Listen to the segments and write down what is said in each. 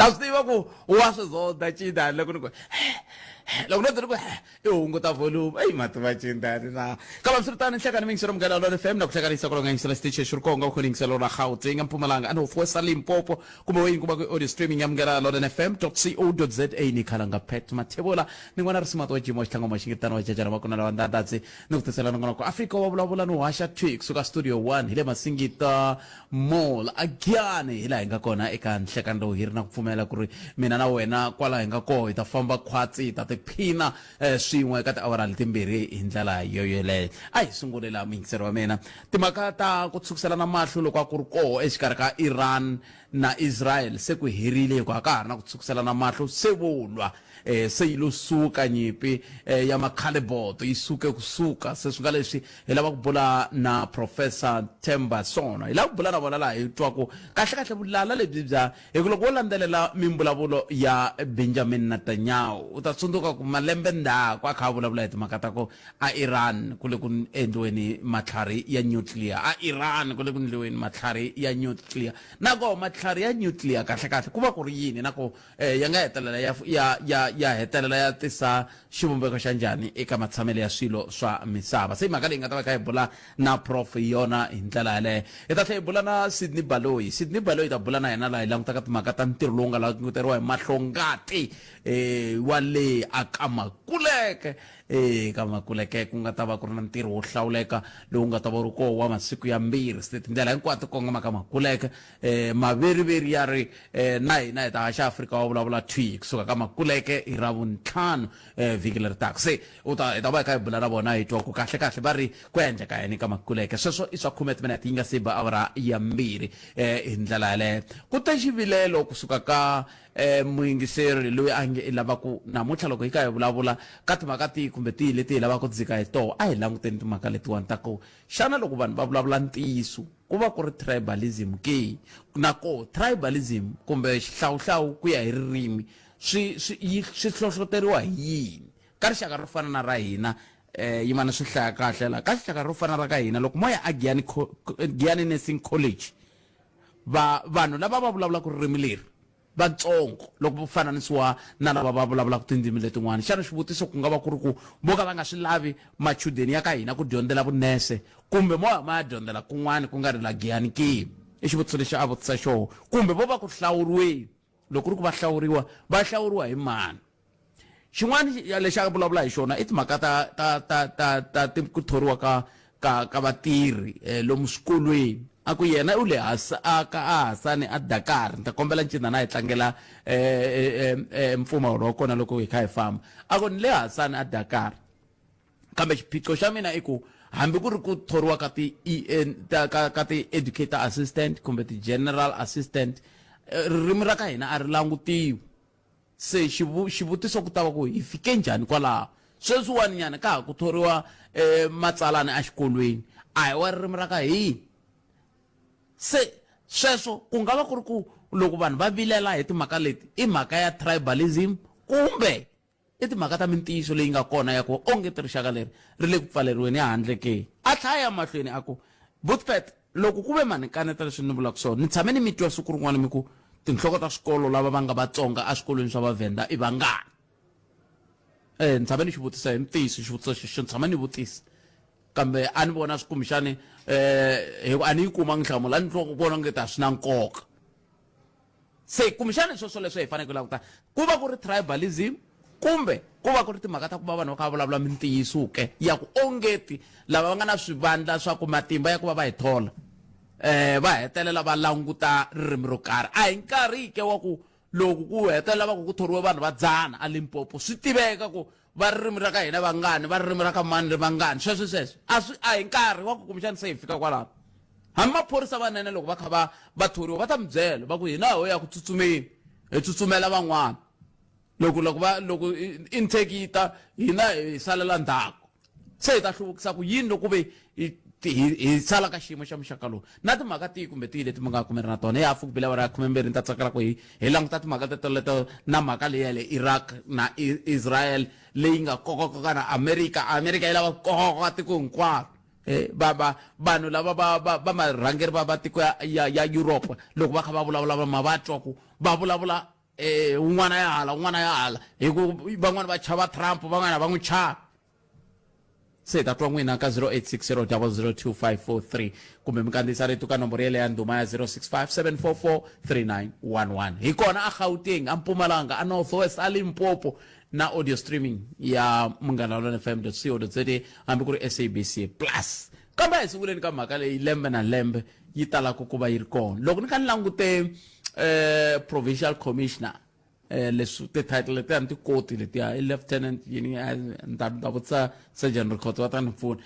Na swi tiva ku wa swi zonda cindani loko ni ku loko no ni ku i hunguta volume. Eyi mativa cindani na. Kambe swiritano nhlekani mi yingisela Munghana Lonene FM na ku hlanganisa kwalaho nga yingisela xitichi xi ri kona u yingisela ra Gauteng, Mpumalanga, North West, Limpopo kumbe wo yi kuma ku audio streaming ya Munghana Lonene FM .co.za. Ni khalanga Pat Mathebula ni n'wana Risimati wa Jimo Xitlangoma Xingitano wa Jajana Makunala wa Ndandadzi ni ku tisela nongonoko Afrika wa vulavula ni haxa thwi kusuka studio 1 hi le Masingita Mall aGiyani hi laha hi nga kona eka nhlekani lowu hi ri na ku pfumela ku ri mina na wena kwala hi nga koho hi ta famba khwatsi hi ta tiphina eh, swin'we eka tiawara letimbirhi hi ndlela yoyoleyo. A hi sungule laha muyingiseri wa mina timhaka ta ku tshukiselana mahlo loko a ku ri koho exikarhi ka Iran na Israel se ku herile hikuva a ka ha ri na ku tshukiselana mahlo se vo lwa. Eh, se yi lo suka nyimpi eh, ya makhaleboto yi suke kusuka se swi nga leswi hi lava ku bula na Professor Themba Sono. Hi lava ku bula na vona laha hi twa ku kahle-kahle vulala lebyi bya hi ku loko wo landzelela mimbulavulo ya Benjamin Netanyahu u ta tsundzuka ku malembe ndzhaku a kha a vulavula hi timhaka ta ku a Iran ku le ku endliweni matlhari ya nuclear, a Iran ku le ku endliweni matlhari ya nuclear. Na koho matlhari ya nuclear kahle-kahle ku va ku ri yini na ku eh, ya nga hetelela ya, ya, ya, ya hetelela ya tisa xivumbeko xa njhani eka matshamelo ya swilo swa misava. Se mhaka leyi nga ta va kha hi bula na prof hi yona hi ndlela yaleyo. Hi ta tlhela hi bula na Sydney Baloyi. Sydney Baloyi hi ta bula na yena laha hi langutaka timhaka ta ntirho lowu nga languteriwa hi mahlongati eh, wa le aka Makuleke. Eh, ka Makuleke ku nga ta va ku ri na ntirho wo hlawuleka lowu nga ta va wu ri koho wa masiku yambirhi. Se tindlela hinkwato kongoma ka Makuleke. Eh, maveriveri ya ri eh, na hina hi ta haxa Afrika wa vulavula thwi kusuka ka Makuleke hi Ravuntlhanu eh, vhiki leri taka. Se u ta hi ta va hi kha hi bula na vona hi twa ku kahle kahle va ri ku endleka yini ka Makuleke. Sweswo i swa khume timinete yi nga se ba awara ya mbirhi eh, hi ndlela yaleyo. Ku te xivilelo kusuka ka eh, muyingiseri loyi a nge i lava ku namuntlha loko hi kha hi vulavula ka timhaka tihi kumbe tihi leti hi lavaka ku dzika hi toho, a hi languteni timhaka letiwani ta ku xana loko vanhu va vulavula ntiyiso ku va ku ri tribalism ke? Na koho tribalism kumbe xihlawuhlawu ku ya hi ririmi swi swi yi swi hlohloteriwa hi yini? Ka rixaka ro fana na ra hina eh yimana swi hlaya kahle la ka rixaka ro fana ra ka hina loko mo ya a Giyani Giyani Nursing College va vanhu lava va vulavulaka ririmi leri vatsongo loko va fananisiwa na lava va vulavulaka tindzimi letin'wana. Xana xivutiso ku nga va ku ri ku vo ka va nga swi lavi machudeni ya ka hina ku dyondzela vunese kumbe mo ya ma ya dyondzela kun'wana ku nga ri la Giyani ke? I xivutiso lexi a vutisa xoho. Kumbe vo va ku hlawuriweni? Loko ku ri ku va hlawuriwa, va hlawuriwa hi mani? Xin'wana lexi a vulavula hi xona i timhaka ta ta ta ta ta ku thoriwa ka ka ka vatirhi eh, lomu swikolweni. A ku yena u le a ka a Hasani a Dakar. Ni ta kombela ncindana na hi tlangela eh, eh, eh, mpfumawulo wa kona loko hi kha hi famba. A ku ni le Hasani a Dakar. Kambe xiphiqo xa mina i ku hambi ku ri ku thoriwa ka ti EN ta ka ka ti educator assistant kumbe ti general assistant ririmi ra ka hina a ri langutiwi. Se xivu, xivutiso ku ta va ku hi fike njhani kwalaho? Sweswiwani nyana ka ha ku thoriwa eh, matsalani exikolweni, a hi wa ririmi ra ka hina. Se sweswo ku nga va ku ri ku loko vanhu va vilela hi timhaka leti i mhaka ya tribalism kumbe i timhaka ta mintiyiso leyi nga kona ya ku onge ti rixaka leri ri le ku pfaleriweni ehandle ke? A tlhaya ya mahlweni a ku, Butpet, loko ku ve ma ni kaneta leswi ni vulaka swona, ni tshame ni mi twa siku rin'wana mi ku tinhloko ta swikolo lava va nga Vatsonga eswikolweni swa Vavhenda i vangani. E, ni tshame ni xi vutisa hi ntiyiso xivutiso xexo, ni tshame ni vutisa kambe a ni vona swi kumbexani um hi ku a ni yi kumangi nhlamulo, a ni twa ku vona nge a swi na nkoka. Se kumbexana hi sweswo leswo hi faneleke ku languta, ku va ku ri tribalism kumbe ku va ku ri timhaka ta ku va vanhu va kha va vulavula mintiyiso ke ya ku ongeti lava va nga na swivandla swa ku matimba ya ku va va hi thola eh va hetelela va languta ririmi ro karhi. A hi nkarhi ke wa ku loko ku hetelela va ku ku thoriwe vanhu va dzana a Limpopo swi tiveka ku va ririmi ra ka hina vangani, va ririmi ra ka mani ri vangani, sweswo sweswo a swi a hi nkarhi wa ku kumbexana se hi fika kwalano. Hambi maphorisa vanene loko va kha va va thoriwa va ta mi byela va ku hina ho ya ku tsutsumeni hi tsutsumela van'wana, loko loko va loko intake yi ta hina hi salela ndzhaku. Se hi ta hluvukisa ku yini loko ve hi sala ka xiyimo xa muxaka lowu? Na timhaka tihi kumbe tihi leti mi nga kumeri na tona? Ya hafu ku bile awara ya khumembirhi, ni ta tsakela ku hi hi languta timhaka teto leto na mhaka leyi ya le Iraq na Israel leyi nga kokakoka na Amerika. Amerika yi lava ku kokakoka tiko hinkwaro. Eh, va va vanhu lava va va va marhangeri va va tiko ya ya ya Europe loko va kha va vulavula va ma va twa ku va vulavula. eh un'wana ya hala un'wana ya hala hi ku van'wana va chava Trump van'wana va n'wi chavi se hi ta twa n'wina ka 0860002543 kumbe mi kandziyisa rito ka nomboro yeleyo ya ndhuma ya 0657443911 hi kona a Gauteng a Mpumalanga a North West a Limpopo na audio streaming ya munghana lona fm co za hambi ku ri SABC plus kambe a hi sunguleni ka mhaka leyi lembe na lembe yi talaka ku va yi ri kona loko ni kha ni langute provincial commissioner leswi ti-title letiya ni ti koti letiya i lieutenant yini ni ta ni ta vutisa surgeon record va ta ni pfuna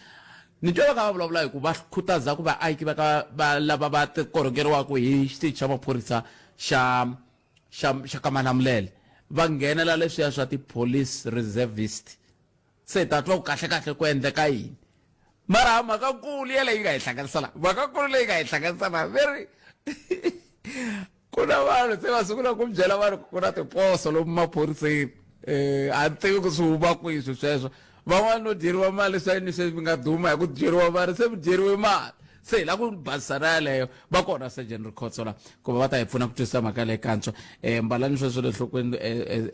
ni twa va kha va vulavula hi ku va khutaza ku vaaki va ka va lava va korhokeriwaka hi xitichi xa maphorisa xa xa xa ka Malamulele va nghenela leswiya swa ti-police reservist se hi ta twa ku kahle-kahle ku endleka yini mara mhaka nkulu yeleyi yi nga hi hlanganisa la mhaka nkulu leyi nga hi hlanganisa la ve ri ku na vanhu se va sungula ku byela vanhu ku na tiposo lomu maphoriseni um a ni tivi ku swi huma kwihi swi sweswo van'wana no dyeriwa mali swa yini sweswi mi nga duma hi ku dyeriwa mali se mi dyeriwe mali se hi lava ku basisa na yaleyo va kona surgeon Rikhotso la ku va va ta hi pfuna ku twisisa mhaka leyi kantswa um mbalani sweswo le nhlokweni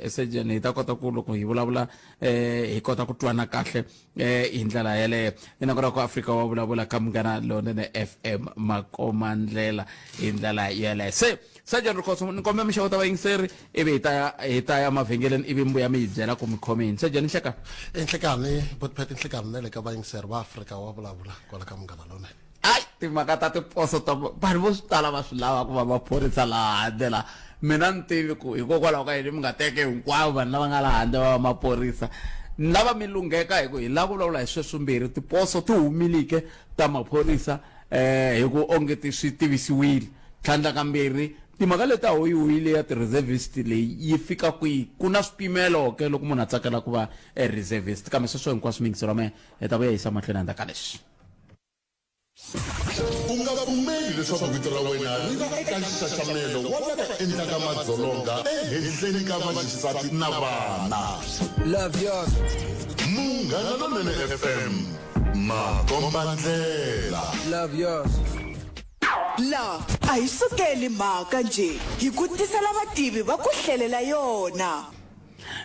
surgeon hi ta kota ku loko hi vulavula um hi kota ku twana kahle hi ndlela yeleyo i nako ra ku Afrika wa vulavula ka Munghana Lonene FM makoma ndlela hi ndlela yeleyo se Sergeant Rikhotso ni kombela mi xeweta vayingiseri ivi hi ta ya hi ta ya mavhengeleni ivi mi vuya mi hi byela ku mi khome yini Sergeant nhlekani Enhlekani Botpet nhlekani na le ka vayingiseri va Afrika wa vulavula kwala ka Munghana Lonene Ai timhaka ta tiposo ta vanhu vo swi tala va swi lava ku va maphorisa laha handle la mina ni tivi ku hikokwalaho ka yini mi nga teke hinkwavo vanhu lava nga laha handle va va maphorisa ni lava mi lungheka hi ku hi lava ku vulavula hi sweswo mbirhi tiposo ti humilike ta maphorisa eh hi ku onge ti swi tivisiwile tlhandla kambirhi timhaka leti a hoyiwile ya ti-reservist leyi yi fika kwihi ku na swipimelo ke loko munhu a tsakela ku va e reservist kambe sweswo hinkwaswo miyingiselo wa mehe hi ta vuya yisa mahlweni endzhaku ka leswi U nga pfumeli leswaku vito ra wena ri va eka nxaxamelo wa lava endlaka madzolonga ehenhleni ka vaxisati na vana. Love yours. Munghana Lonene FM, makombandlela. Love yours. La a hi sukeli mhaka njhe, hi ku tisela vativi va ku hlelela yona.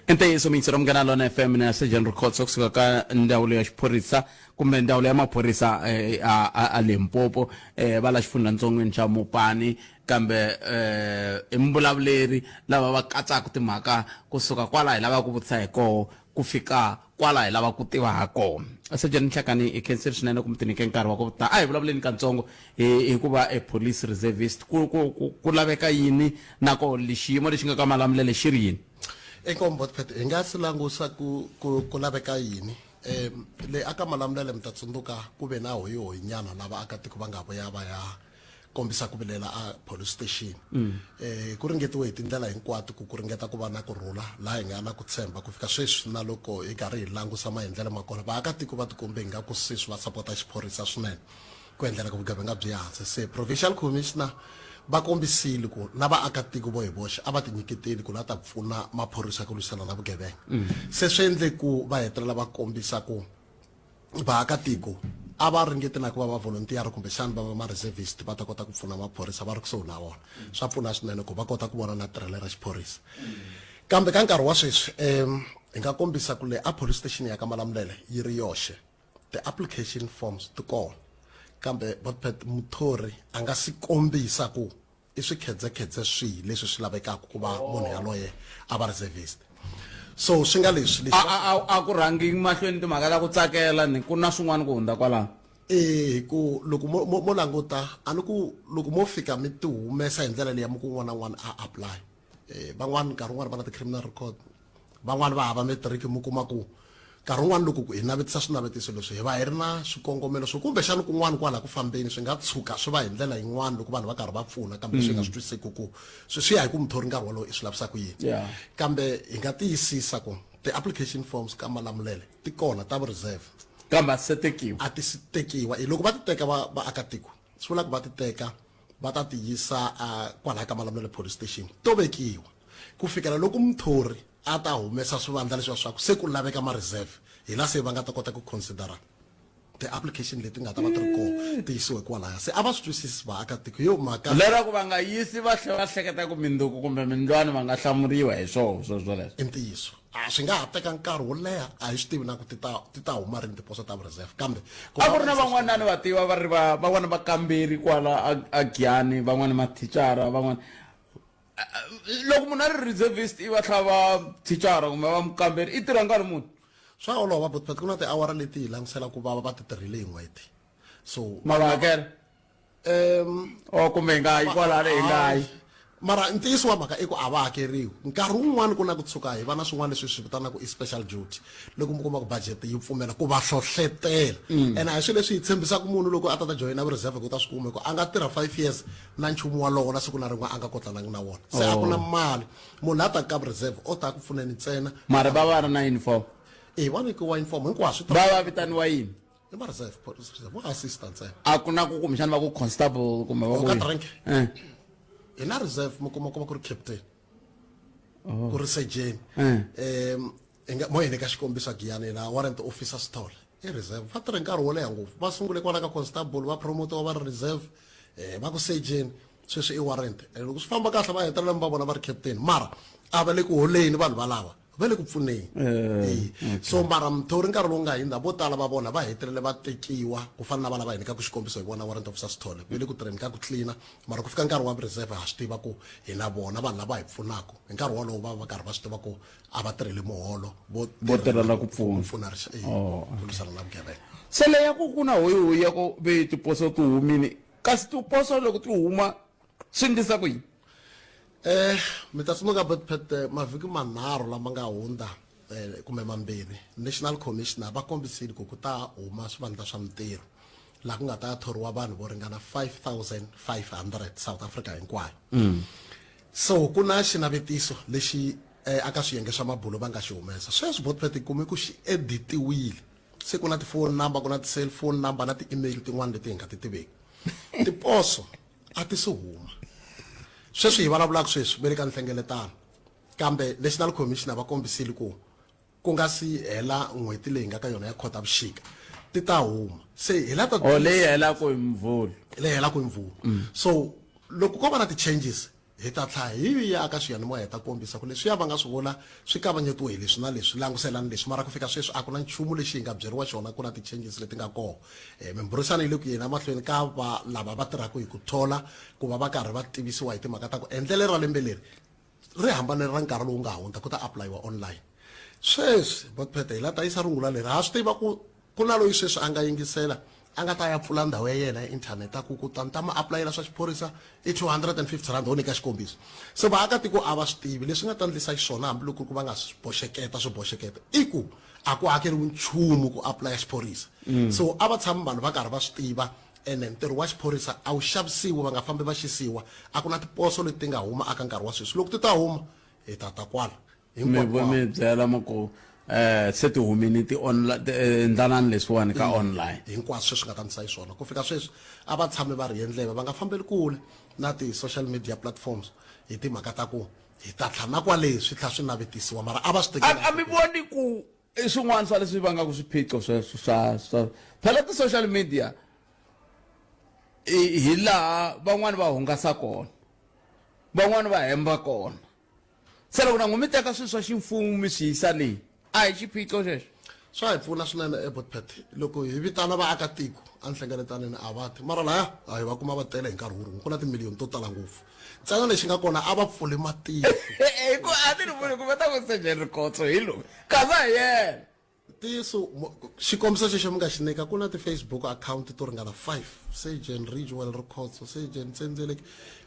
I ntiyiso miyingiseri wa Munghana Lona FM na Surgeon Rikhotso kusuka ka ndzawulo ya xiphorisa kumbe ndzawulo ya maphorisa eh, a, a, a Limpopo eh, va la xifundzhantsongweni xa Mopani kambe eh, i muvulavuleri lava va katsaka timhaka kusuka kwala hi lavaka ku vutisa hi koho ku fika kwala hi lava ku tiva ha kona Surgeon Nhlakani hi khensile swinene ku mi tinyike nkarhi wa ku ta a hi vulavuleni katsongo hi hi ku va a police reservist ku ku ku, ku laveka yini nako xiyimo lexi nga ka Malamulele xi ri yini Inkomu Botpet hi nga si langusa ku ku ku laveka yini um le aka Malamulele mi ta tsundzuka ku ve na hoyihoyi nyana lava akatiko va nga vuya va ya kombisa ku vilela a police station eh ku ringetiwe hi tindlela hinkwato ku ku ringeta ku va na ku rhula laha hi nga na ku tshemba ku fika sweswi na loko hi karhi hi langusa maendlelo ma kona vaakatiko va tikombe ingaku sweswi va sapota xiphorisa swinene ku endlela ku vugevenga byi ya hansi se provincial commissioner va kombisile ku na vaakatiko vo hi voxe a va tinyiketeli ku la ta pfuna maphorisa ku lwisana na vugevenga se swi endle ku va hetelela va kombisa ku vaakatiko a va ringeti na ku va va volunteer kumbexana va va ma-reservist va ta kota ku pfuna maphorisa va ri kusuhi na vona swa pfuna swinene ku va kota ku vona na tirhelo ra xiphorisa kambe ka nkarhi wa sweswi um hi nga kombisa ku le a police station ya ka Malamulele yi ri yoxe ti-application forms ti kona kambe Botpet muthori a nga si kombisa ku i swikhedzekhedze swihi leswi swi lavekaka ku va munhu yaloye a va reservist so swi nga leswi a a a ku rhangi mahlweni timhaka ta ku tsakela ni ku na swin'wana ku hundza kwalaho e hi ku loko mo mo mo languta a ni ku loko mo fika mi ti humesa hi ndlela leyi mi ku un'wana na un'wana a apply van'wani nkarhi wun'wani va na ti-criminal record Van'wana va hava matric mi kuma ku nkarhi wun'wana loko hi navetisa swinavetiso leswi hi va hi ri na swikongomelo swo kumbexana kun'wana kwala ku fambeni swi nga tshuka swi va hi ndlela yin'wana loko vanhu va karhi va pfuna kambe swi nga swi twisiseki ku swi swi ya hi ku muthori nkarhi wolowo i swi lavisa ku yini kambe hi nga tiyisisa ku ti-application forms ka Malamulele ti kona ta vu-reserve kambe a ti se tekiwa a ti si tekiwa hi loko va ti teka va vaakatiko swi vula ku va ti teka va ta ti yisa kwalaya ka Malamulele police station to vekiwa ku fikela loko muthori a ta humesa swivandla leswiya swa ku se ku laveka ma-reserve hi la se va nga ta kota ku considera Ti-application leti nga ta va ti ri kona ti yisiwe kwalaya, se a va swi twisisi vaakatiko yo mhaka. Leraku va nga yisi va tlhela va hleketa ku minduku kumbe mindlwani va nga hlamuriwa hi swoho swo swoleswo. I ntiyiso, a swi nga ha teka nkarhi wo leha, a hi swi tivi na ku ti ta ti ta huma rini tiposo ta reserve, kambe ku A ku ri na van'wana ni va tiva va ri va van'wana vakamberi kwala a Giyani, van'wana mathicara, van'wana loko munhu a ri reservist i va tlhela va thicara kumbe va mukamberi, i tirha nkarhi muni? Swa olova, but ku na tiawara leti hi languselaka ku va va ti tirhile hi n'hweti, so Ma va hakela o kumbe hi nga yi kwalano, hi nga yi? Mara ntiyiso wa mhaka i ku a va hakeriwi. Nkarhi wun'wani ku na ku tshuka hi va na swin'wana leswi swi vitanaka i special duty, loko mi kuma ku budget yi pfumela ku va hlohletela. Ene a hi swilo leswi hi tshembisaka munhu loko a ta ta joyina reserve ku ta swi kuma, hi ku a nga tirha 5 years na nchumu walowo na siku na rin'we a nga kotlanangi na wona. Se a ku na mali, munhu la taka ka reserve o ta ku pfuneni ntsena. Mara va va ri na uniform? E, va nyikiwa uniform, hinkwaswo. Va va vitaniwa yini? I ma reserve, police reserve, vo assista ntsena. A ku na ku kumbexana va ku constable kumbe va ku ka rank? Hi na reserve, mi kuma ku ri captain, ku ri surgeon. Hi nga mo hi nyika xikombiso, Giyani na warrant officer Sithole i reserve, va tirhe nkarhi wo leha ngopfu, va sungule kwala ka constable, va promotiwa va ri reserve, va ku surgeon, sweswi i warrant. Loko swi famba kahle va hetelela va vona va ri captain, mara a va le ku holeni, vanhu valava va le ku pfuneni. So mara muthori nkarhi lowu nga hindza, vo tala va vona va hetelele va tekiwa, ku fana na valava hi nyikaka xikombiso hi vona warrant officer Sithole, va le ku tirheni ka ku tlilina, mara ku fika nkarhi wa reserve, ha swi tiva ku hi na vona vanhu lava hi pfunaka hi nkarhi wolowo, va va karhi va swi tiva ku a va tirheli muholo, vo vo tirhela ku pfuna. Ku pfuna ku lwisana na vugevenga. Se leya ku ku na hoyihoyi ya ku ve tiposo ti humile, kasi tiposo loko ti huma swi endlisa ku yini? Mi ta tsundzuka Botpet, mavhiki manharhu lama nga hundza kumbe mambirhi, National Commissioner va kombisile ku ku ta huma swivandla swa mintirho laha ku nga ta thoriwa vanhu vo ringana 5500 South Africa hinkwayo. So ku na xinavetiso lexi aka swiyenge swa mabulo va nga xi humesa sweswi, Botpet, hi kume ku xi editiwile, se ku na ti-phone number, ku na ti-cellphone number na ti-email tin'wana leti hi nga ti tiveki. Tiposo a ti si huma sweswi hi vulavulaka sweswi, ve le ka nhlengeletano, kambe National Commissioner va kombisile ku ku nga si hela n'hweti leyi nga ka yona ya Khotavuxika ti ta huma, se hi la ta O leyi helaka hi Mvhulu? Leyi helaka hi Mvhulu. So loko ko va na ti-changes, hi ta tlha hi ya ka swiyanimoya hi ta kombisa ku leswiya va nga swi vula swi kavanyetiwe hi leswi na leswi, languselani leswi. Mara ku fika sweswi a ku na nchumu lexi hi nga byeriwa xona ku na ti-changes leti nga kona. Mimbhurisano yi le ku yeni emahlweni ka va lava va tirhaka hi ku thola, ku va va karhi va tivisiwa hi timhaka ta ku endlele ra lembe leri ri hambanile ra nkarhi lowu nga hundza, ku ta apulayiwa online sweswi. Botpete, hi la ta yisa rungula leri, ha swi tiva ku ku na loyi sweswi a nga yingisela a nga ta ya pfula ndhawu ya yena ya inthanete a ku ku ta ni ta ma apulayela swa xiphorisa i 250 rand, ho nyika xikombiso. Se vaakatiko a va swi tivi leswi nga ta ndlisa xiswona, hambiloko ku ri ku va nga swi boxeketa swi boxeketa i ku a ku hakeriwi nchumu ku apulaya xiphorisa. So a va tshami vanhu va karhi va swi tiva, ene ntirho wa xiphorisa a wu xavisiwi, va nga fambi va xisiwa. A ku na tiposo leti ti nga huma aka nkarhi wa sweswi, loko ti ta huma hi ta ta kwala. Mi mi byela mi ku se ti humini ti online, endlanani leswiwani ka online. Hinkwaswo sweswi nga ta ndlisa xiswona ku fika sweswi, a va tshami va rhiye ndleve, va nga fambeli kule na ti-social media platforms hi timhaka ta ku hi ta tlha na kwale swi tlha swi navetisiwa, mara a va swi tekeli. A mi voni ku i swin'wana swa leswi vangaka swiphiqo sweswo swa phela ti-social media hi laha van'wani va hungasa kona, van'wani va hemba kona, se loko na n'wi mi teka swilo swa ximfumo mi swi yisa leyi, a hi xiphiqo xexo? Swa hi pfuna swinene eBotpet loko hi vitana vaakatiko enhlengeletanini, a va ti, mara laya a hi va kuma va tele hi nkarhi wu rin'we, ku na timiliyoni to tala ngopfu, ntsena lexi nga kona a va pfuli matihlo. Hi ku a ti ni vuli ku va ta ku sejeni Rikhotso hi loyi kasi a hi yena. Ntiyiso, xikombiso xexo mi nga xi nyika, ku na ti-Facebook account to ringana 5, Surgeon Ridgewell Rikhotso, Surgeon Tsendzeleki.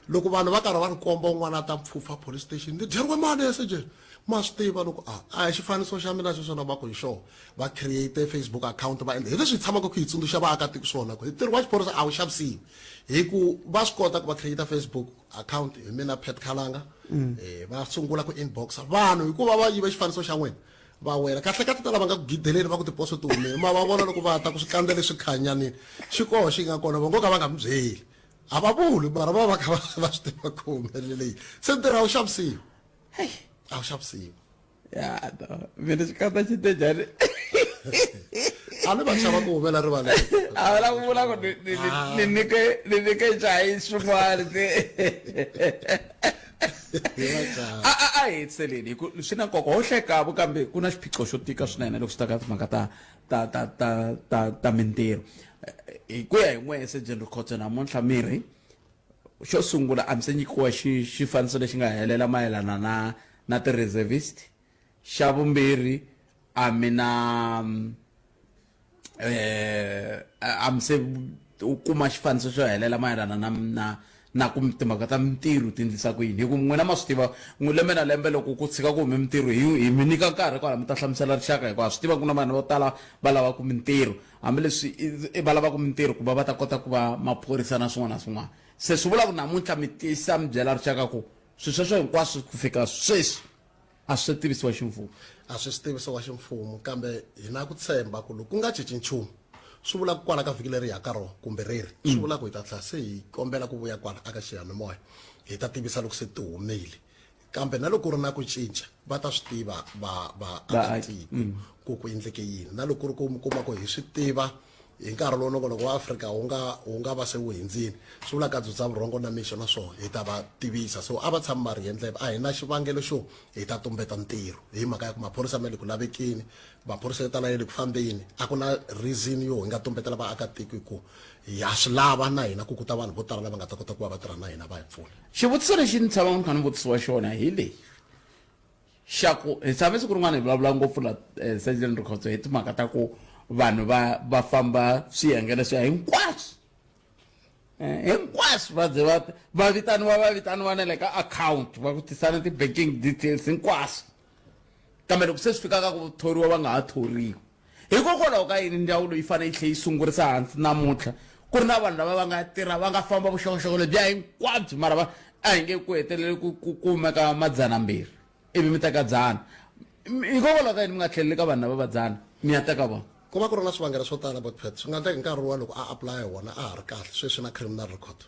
Loko vanhu va karhi va ri komba, un'wana a ta pfupfa police station, ni dyeriwe mali ya surgeon. Ma swi tiva loko a a hi xifaniso xa mina xexo na va ku hi xona, va create Facebook account va endla hi leswi hi tshamaka ku hi tsundzuxa vaakatiko swona ku ntirho wa xiphorisa a wu xavisiwi, hi ku va swi kota ku va create Facebook account hi mina Pat Khalanga, va sungula ku inboxa vanhu hikuva va yive xifaniso xa n'wina, va wela kahle ka tata lava nga ku gideleni, va ku tiposo ti humile, ma va vona loko va ta ku swikandza leswi khanyanini xi koho xi nga kona, va ngo ka va nga mi byeli, a va vuli, mara va va kha va swi tiva ku humelele yini. Se ntirho a wu xavisiwi, a wu xavisiwi. Ya no mina xikandza xi te njhani? A ni va chava ku humela rivaleni. A va la ku vula ku ni ni ni nyike ni nyike jahi swin'wana se. A a a hi hetiseleni hi ku swi na nkoka ho hlekavo kambe ku na xiphiqo xo tika swinene loko swi ta ka timhaka ta ta ta ta ta ta mintirho. Hi ku ya hi n'wehe Sergeant Rikhotso namuntlha mirhi xo sungula a mi se nyikiwa xi xifaniso lexi nga helela mayelana na na ti-reservist xa vumbirhi a mi na eh a mi se u kuma xifaniso xo helela mayelana na na na ku timhaka ta mintirho ti endlisa ku yini hi ku n'wina ma swi tiva n'wi lembe na lembe loko ku tshika ku hume mintirho hi hi mi nyika nkarhi kwala mi ta hlamusela rixaka hikuva swi tiva ku na vanhu vo tala va lavaka mintirho hambileswi va lavaka mintirho ku va va ta kota ku va maphorisa na swin'wana na swin'wana se swi vula ku namuntlha mi tiyisisa mi byela rixaka ku swilo sweswo hinkwaswo ku fika sweswi a swi tivisiwa ximfumo a swi swi tivisiwa ximfumo kambe hi na ku tshemba ku loko ku nga cinci nchumu swi vula ku kwala ka vhiki leri yaka rona kumbe reri swi vula ku hi ta tlhela se hi kombela ku vuya kwala aka xiyanimoya hi ta tivisa loko se ti humile kambe na loko ku ri na ku cinca va ta swi tiva va vaakatiko ku ku endleke yini na loko ku ri ku mi kuma ku hi swi tiva hi nkarhi lowu nongonoko wa Afrika wu nga wu nga va se wu hindzile swi vula ka dzudza vurhongo na mixo na swona hi ta va tivisa so a va tshami va rhiye ndleve a hi na xivangelo xo hi ta tumbeta ntirho hi mhaka ya ku maphorisa ma le ku lavekeni maphorisa yo tala ya le ku fambeni a ku na reason yo hi nga tumbetela vaakatiko hi ku ha swi lava na hina ku kuta vanhu vo tala lava nga ta kota ku va va tirha na hina va hi pfuna xivutiso lexi ni tshamaka ni kha ni vutisiwa xona hi leyi xa ku hi tshame siku rin'wana hi vulavula ngopfu la eh, Sergeant Rikhotso hi timhaka ta ku vanhu va va famba swiyenge leswiya hinkwaswo eh, hinkwaswo va ze va va vitaniwa va vitaniwa na le ka account va ku tisana ti-banking details hinkwaswo kambe loko se swi fika ka ku thoriwa va nga ha thoriwi hikokwalaho ka yini ndzawulo yi fanele yi tlhe yi sungurisa hansi namuntlha ku ri na vanhu lava va nga tirha va nga famba vuxokoxoko lebyiya hinkwabyo mara va a hi nge ku hetelele ku ku kumeka madzanambirhi ivi mi teka dzana hikokwalaho ka yini mi nga tlheleli ka vanhu lava va dzana mi ya teka vona ku va ku ri na swivangelo swo tala botpet swi nga endleka hi nkarhi wa loko a apply wona a ha ri kahle sweswi na criminal record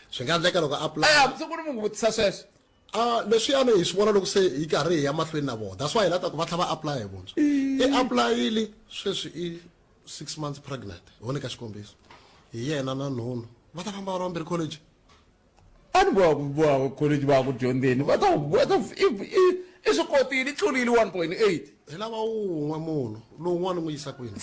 swi nga endleka loko a apply a siku ni mi n'wi vutisa sweswo A leswiyani hi swi vona loko se hi karhi hi ya mahlweni na vona that's why hi la ta ku va tlhela va apply hi vuntshwa i apply-ile sweswi i 6 months pregnant ho nyika xikombiso hi yena na nhunu va ta famba va ri vambirhi college a ni voha ku voha college va ku dyondzeni va ta va ta i swi kotile i tlulile 1.8 hi lava wun'we munhu lowun'wana n'wi yisa kwini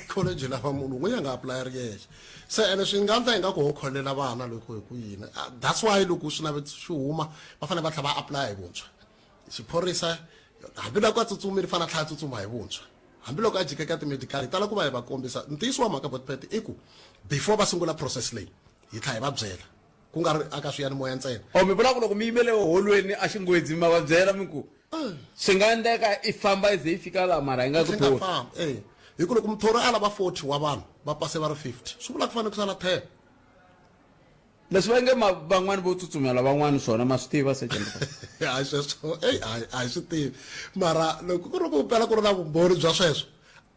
college lava munhu un'we ya nga apply ri yexe se ene swi nga endla ingaku ho kholela vana loko hi ku yini ah, that's why loko swinavetiso swi huma va fanele va tlhela va apply hi vuntshwa xiphorisa hambiloko a tsutsumile fanele a tlhela a tsutsuma hi vuntshwa hambiloko a jika ka ti-medical hi tala ku va hi va kombisa ntiyiso wa mhaka botpet i ku before va sungula process leyi hi tlhela hi va byela ku nga ri aka swiyanimoya ntsena o mi vula ku loko mi yimele holweni a xingwedzi ma va byela mi ku swi nga endleka i famba i ze yi fika laha mara yi nga ku thori famba eh hi ku loko muthori a lava 40 wa vanhu va pase va ri 50 swi vula ku fanele ku sala 10 leswi va nge van'wani vo tsutsumela van'wani swona ma swi tiva se hayi sweswo eyi a hi swi tivi mara loko ku ri ku pela ku ri na vumbhoni bya sweswo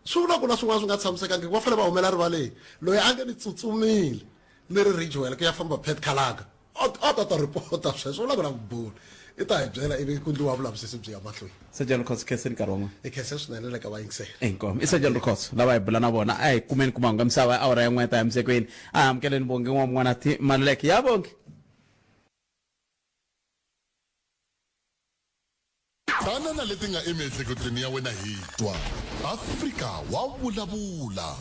swi vula ku na swin'wana swi nga tshamisekangi va fanele va humela rivaleni loyi a nge ni tsutsumile ni ri ridgewell ku ya famba pet kalaga a ta ta ripota sweswo u lava na vumbhoni i ta hi byela ivi ku ndliwa vulavisisi byi ya mahlweni Sergeant Rikhotso khenseni nkarhi wan'wana hi khense swinene le ka vayingiseri inkomu i Sergeant Rikhotso lava hi bula na vona a hi kumeni ku mahungu ya misava ya awara ya n'we ta ya misekweni a hi amukeleni bongi n'wa mun'wana maluleke ya bongi Tana na leti nga emiehleketweni ya wena hi twa. Afrika wa vulavula.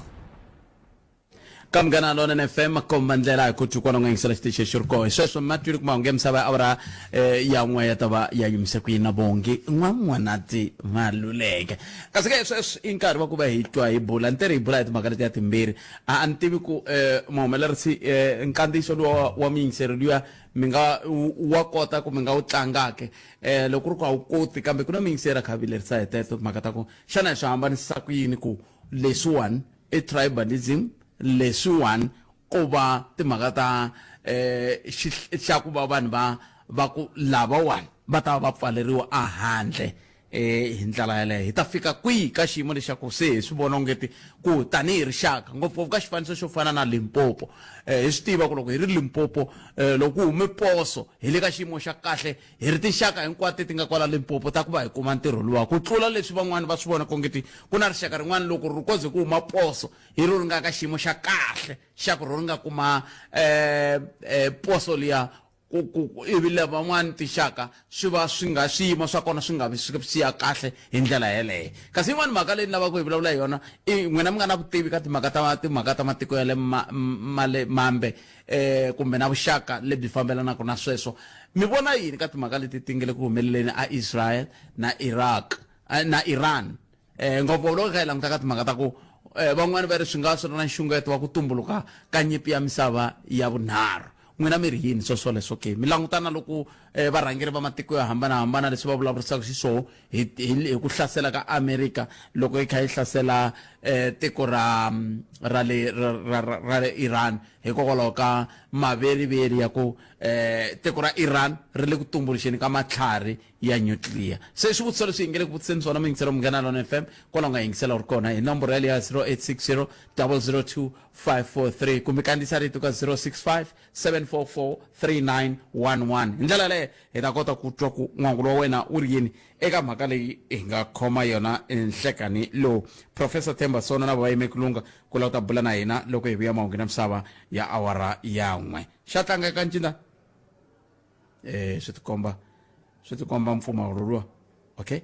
Ka Munghana Lonene FM komba ndlela hi ku twi kwala u nga yingisela xitichi xi ri koho hi sweswo ma twile ku mahungu ya misava ya awara eh, ya n'we ya ta va ya yimise ku yini na bongi n'wan'wanati maluleke kasi ke sweswi i nkarhi wa ku va hi twa hi bula ni tere hi bula hi timhaka letiya timbirhi a a ni tivi ku eh, muhumelerisi eh, nkandziyiso luwa wa muyingiseri luya mi nga wa kota ku mi nga wu tlanga ke eh loko ku ri ku a wu koti kambe ku na miyingiseri a kha a vilerisa hi teto timhaka ta ku xana hi swi hambanisa ku yini ku leswiwani i tribalism leswiwani ko va timhaka ta eh xa ku va vanhu va va ku lavawani va ta va va pfaleriwa ehandle. eh hi ndlela yaleyo hi ta fika kwihi ka xiyimo lexaku se hi swi vona ongeti ku tanihi rixaka ngopfungopfu ka xifaniso xo fana na Limpopo eh hi swi tiva ku loko hi ri Limpopo eh loko ku hume poso hi le ka xiyimo xa kahle hi ri tinxaka hinkwato leti nga kwala Limpopo ta ku va hi kuma ntirho luwa ku tlula leswi van'wani va swi vona kongeti ku na rixaka rin'wana loko ri koze ku huma poso hi ro ri nga ka xiyimo xa kahle xa ku ro ri nga kuma eh, eh poso liya ku ku ku ivi lavan'wani tinxaka swi va swi nga swiyimo swa kona swi nga vi swi swi ya kahle hi ndlela yeleyo kasi yin'wani mhaka leyi ni lavaka ku yi vulavula hi yona i n'wina mi nga na vutivi ka timhaka ta timhaka ta matiko ya le ma ma le mambe eh kumbe na vuxaka lebyi fambelanaka na sweswo mi vona yini ka timhaka leti ti nge le ku humeleleni a Israel na Iraq na Iran eh ngopfu loko kha hi languta ka timhaka ta ku eh, van'wani va ri swi nga swi ri na nxungeto wa ku tumbuluka ka nyimpi ya misava ya vunharhu n'wina mi ri yini swo swoleswo ke mi langutana loko eh, varhangeri va matiko yo hambanahambana leswi va vulavurisaka xiswona hi, hi, hi ku hlasela ka Amerika loko yi kha yi hlasela eh, tiko ra ra le ra, ra, ra, ra le Iran hikokwalaho ka maveriveri ya ku eh, tiko ra Iran ri le ku tumbuluxeni ka matlhari ya nuclear se swivutiso leswi hi nge le ku vutiseni swona muyingiselo Munghana Lona FM kwala u nga yingisela u ri kona hi nomboro yaleyo ya 0860 002 543 kumbe kandziyisa rito ka 065 744 3911 hi ndlela yaleyo hi ta kota ku twa ku n'wangulo wa wena wu ri yini eka mhaka leyi hi nga khoma yona nhlekani lowu Professor Themba Sono na va yime kulunga ku lava ku ta bula na hina loko hi vuya mahungu na misava ya awara ya n'we xa tlanga eka ncinda eh swi tikomba swi tikomba mpfumawulo luwa okay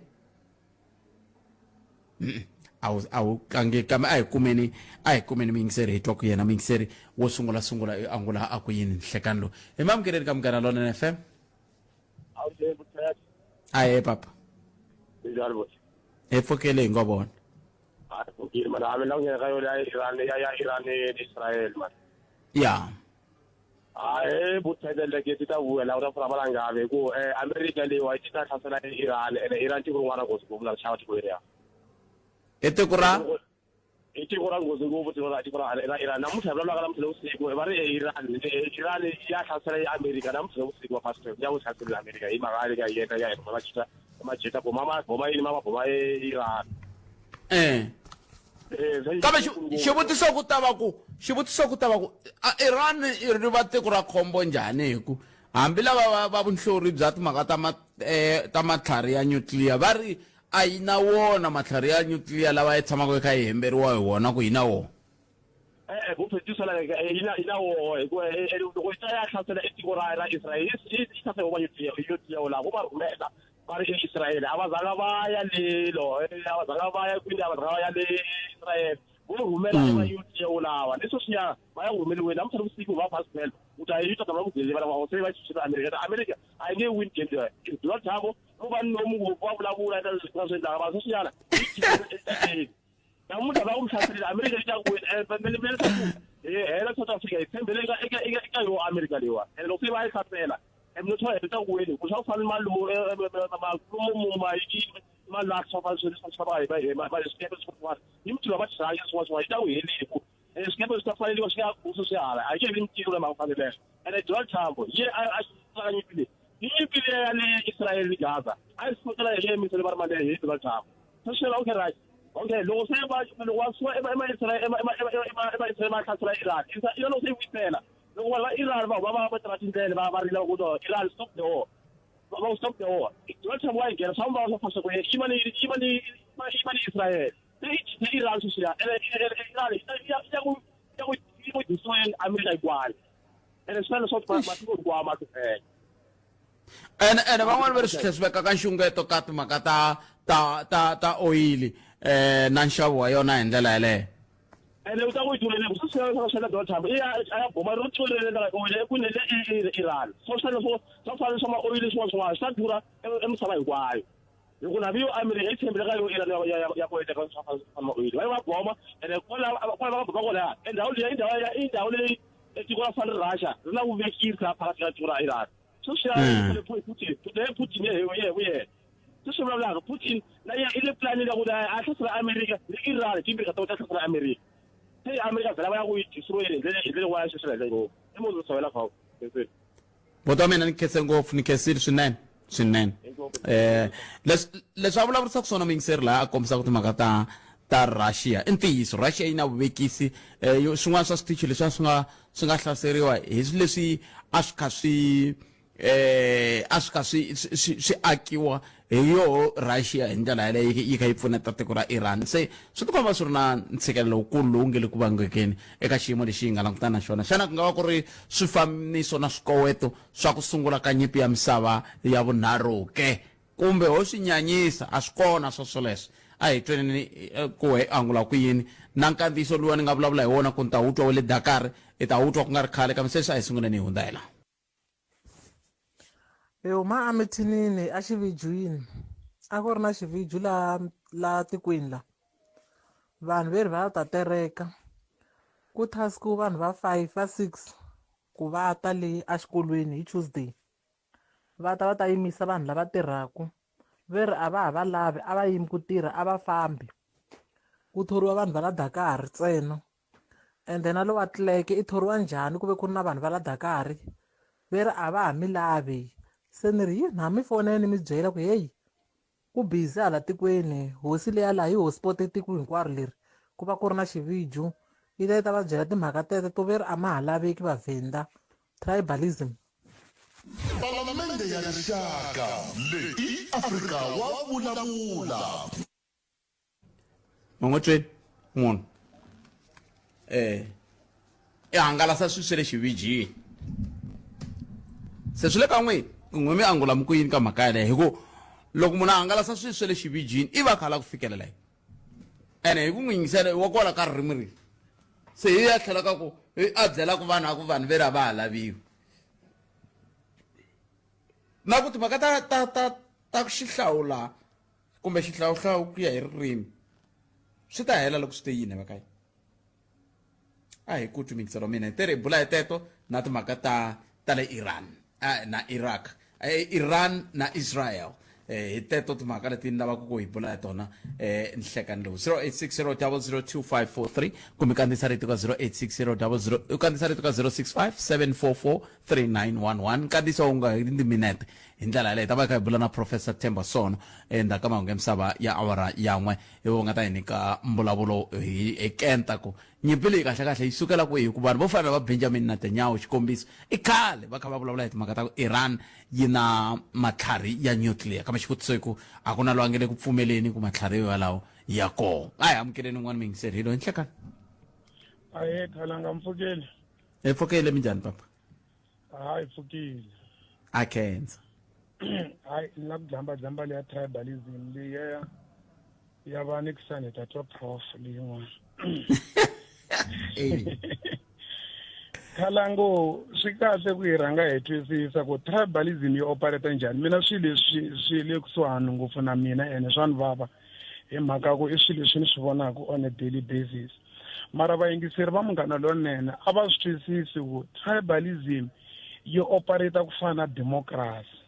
a wu a wu tlangi kambe a hi kumeni a hi kumeni muyingiseri hi twa ku yena muyingiseri wo sungula sungula i angula a ku yini nhlekani lowu hi mamukeleni ka Munghana Lonene FM ahe papa hi pfukile hi ngo vona ya Ahee vutlheleleke ti ta vuya la ku ta pfula malangavi hi ku eh, America leyiwa yi ta hlasela Iran ene Iran tiko rin'wana nghozi ngopfu na chava tiko leriya i tiko ra i tiko ra nghozi ngopfu tiko ra tiko ra ra Iran namuntlha hi vulavulaka namuntlha navusiku va ri Iran Iran ya hlasela i America namuntlha navusiku va pastor ya ku hlasela America hi mhaka ya yena ya yena va chita majeta boma ma boma yini ma va boma Iran eh kambe xivutiso ku ta va ku xivutiso ku ta va ku Iran i ri va tiko ra khombo njhani hi ku hambi lava va va vunhlori bya timhaka ta ma eh, ta matlhari ya nuclear va ri a yi na wona matlhari ya nuclear lawa yi tshamaka yi kha yi hemberiwa hi wona ku yi na wona e-e ku phetisa la yi na yi na woho hikuva loko yi ta ya hlasela e tiko ra ra Israel yi yi hlasela hi va nuclear laha vo va rhumela va ri eIsrael a va zanga va ya le lo a va zanga va ya kwini a va zanga va ya le Israel vo rhumela mm. ema nuclear lawa leswo swi ya va ya ku rhumeliweni namuntlha vusiku va past 12 u ta yi ta va ku byele va lava se va xixima America America a yi nge win game leyi Donald Trump u va nomu ngopfu va vulavula eka leswi swi endlaka va sweswinyana namuntlha va ku mi hlaserile America yi ta ku wina hi hela South Africa hi tshembele eka eka eka eka yo America leyiwani ene loko se va yi hlasela and no hi ta ku wini ku swa ku fana malumu malumu ma yi malahla swa fana swi swa va hi hi ma swikepe swa fana yi mutilo va tirhanga swin'wana swin'wana yi ta ku heleli ku swikepe swi ta faneliwa swi nga kusu swi hala a yi nge vi mitilo leyi ma faneleke ene Donald Trump ye a a saka nyimpi leyi yi nyimpi leyi ya le Israel ni Gaza a yi sukela hi le misele va ri male hi Donald Trump se swi okay right okay loko se va loko va suka ema ema Israel ema ema ema ema Israel va hlasela Iran Iran loko se yi vuyisela loko vanhu va Iran va huma va va tirha tindlela va va rila ku no Iran stop the war va stop the war Donald Trump wa yi nghena swa va swa fasa ku yima ni yima ni yima ni Israel se i se Iran sweswiya ene Iran ya ya ku ya ku yi ku destroy America hinkwayo ene swi leswo matiko hinkwawo ma hlupheka ene ene van'wani va ri swi tlhela swi veka ka nxungeto ka timhaka ta ta ta ta oyili eh na nxavo wa yona hi ndlela yeleyo ene u ta ku yi tlulele swi swi swa swa Donald Trump i ya a ya boma ro tlulele ndlela oyili ekwini le Iran so swi swo swa fana swa ma oyili swin'wana swin'wana swi ta durha emisava hinkwayo hi ku na yo America yi tshembele ka yo Iran ya ya ya ku endla swa fana swa ma oyili va yi va boma ene kwala kwala va boma kona endhawu leyi i ndhawu ya i ndhawu leyi tiko ra fana Russia ri na vuvekisi la phakathi ka tiko ra Iran sweswiya Putin Putin ye ye ye se swi vulavulaka Putin na yena i le planini ya ku a hlasela America ni Iran timbirhi ka tona ta hlasela America se America vhela va ya ku yi destroyeni hi ndlela hi ndlela yin'wana sweswi hi ndlela i munhu tshovela kho buti wa mina ni khense ngopfu ni khensile swinene. Swinene. Leswi leswi a vulavurisaka swona muyingiseri laha a kombisaka timhaka ta ta Russia i ntiyiso. Russia yi na vuvekisi eh, swin'wana swa switichi leswi swi nga swi nga hlaseriwa hi swilo leswi a swi kha swi eh a swi kha swi swi swi akiwa hi yoho Russia hi ndlela yaleyo yi kha yi pfuneta tiko ra Iran. Se swi tikomba swi ri na ntshikelelo lowukulu lowu nge le ku vangekeni eka xiyimo lexi yi nga langutana na xona. Xana ku nga va ku ri swifaniso na swikoweto swa ku sungula ka nyimpi ya misava ya vunharhu ke? Kumbe ho swi nyanyisa? A swi kona swo swoleswo. A hi tweneni ku hi angula ku yini na nkandziyiso luwa ni nga vulavula hi wona ku ni ta wu twa wa le Dakar, hi ta wu twa ku nga ri khale, kambe sweswi a hi sunguleni hi hundza hi laha. Hi huma emithinini exivijwini a ku ri na xiviju laha laha tikweni la vanhu ve ri va ta tereka ku task vanhu va 5 va 6 ku va ta le exikolweni hi Tuesday va ta va ta yimisa vanhu lava tirhaka ve ri a va ha va lavi a va yimi ku tirha a va fambi ku thoriwa vanhu va la Dakar ntsena ende na lowa tleke i thoriwa njhani ku ve ku ri na vanhu va la Dakar ve ri a va ha mi lavi se ni ri yi na mi fonela ni mi byela ku heyi ku busy hala tikweni hosi leya laha yi hospote tiko hinkwaro leri ku va ku ri na xiviju yi ta yi ta va byela timhaka teto to ve ri a ma ha laveki vavhenda tribalism. Palamende ya Rixaka leyi i Afrika wa vulavula. Man'watsweni munhu eh i hangalasa swilo swa le xivijini se swi le ka n'wina n'we mi angula mi ku yini ka mhaka yaleyo hi ku loko munhu a hangalasa swilo swa le xivijini i va kha la ku fikelela yini ene hi ku n'wi yingisela wa kwala ka ririmi rihi se hi ya tlhela ka ku a byelaka vanhu a ku vanhu ve ri a va ha laviwi na ku timhaka ta ta ta ta xihlawula kumbe xihlawuhlawu ku ya hi ririmi swi ta hela loko swi te yini va ka a hi ku twi mingiselo mina hi tere hi bula hi teto na timhaka ta ta le Iran na Iraq Iran na Israel hi teto timhaka leti ni lavaka ku hi bula hi tona nhlekani lowu 0860002543 kumbe kandziyisa rito ka 086000 u kandziyisa rito ka 065 744 3911 nkandziyiso wu nga heli timinete hi ndlela yaleyo hi ta va hi kha hi bula na Professor Themba Sono endzhaku ka mahungu ya misava ya awara yan'we hi vo va nga ta hi nyika mbulavulo hi hi kenta ku nyimpi leyi kahlekahle yi sukela kwihi hikuva vanhu vo fana na va Benjamin Netanyahu xikombiso i khale va kha va vulavula hi timhaka ta ku Iran yi na matlhari ya nuclear kambe xivutiso i ku a ku na loyi a nge le ku pfumeleni ku matlhari yalawo ya kona a hi amukeleni un'wana muyingiseri hi loyi nhlekani Ahee khalanga mpfukeli. Hi pfukile minjhani papa Hayi pfukile. A khensa. Hayi ni la ku dlamba dlamba leya tribalism leya ya va ni kusuhani hi ta twa prof leyin'wana. Khalango swi kahle ku hi rhanga hi twisisa ku tribalism yi operate njhani. Mina swilo leswi swi le kusuhani ngopfu na mina ene swa ni vava hi mhaka ku i swilo leswi ni swi vonaka on a daily basis. Mara vayingiseri va Munghana Lonene a va swi twisisi ku tribalism yi operate ku fana na democracy.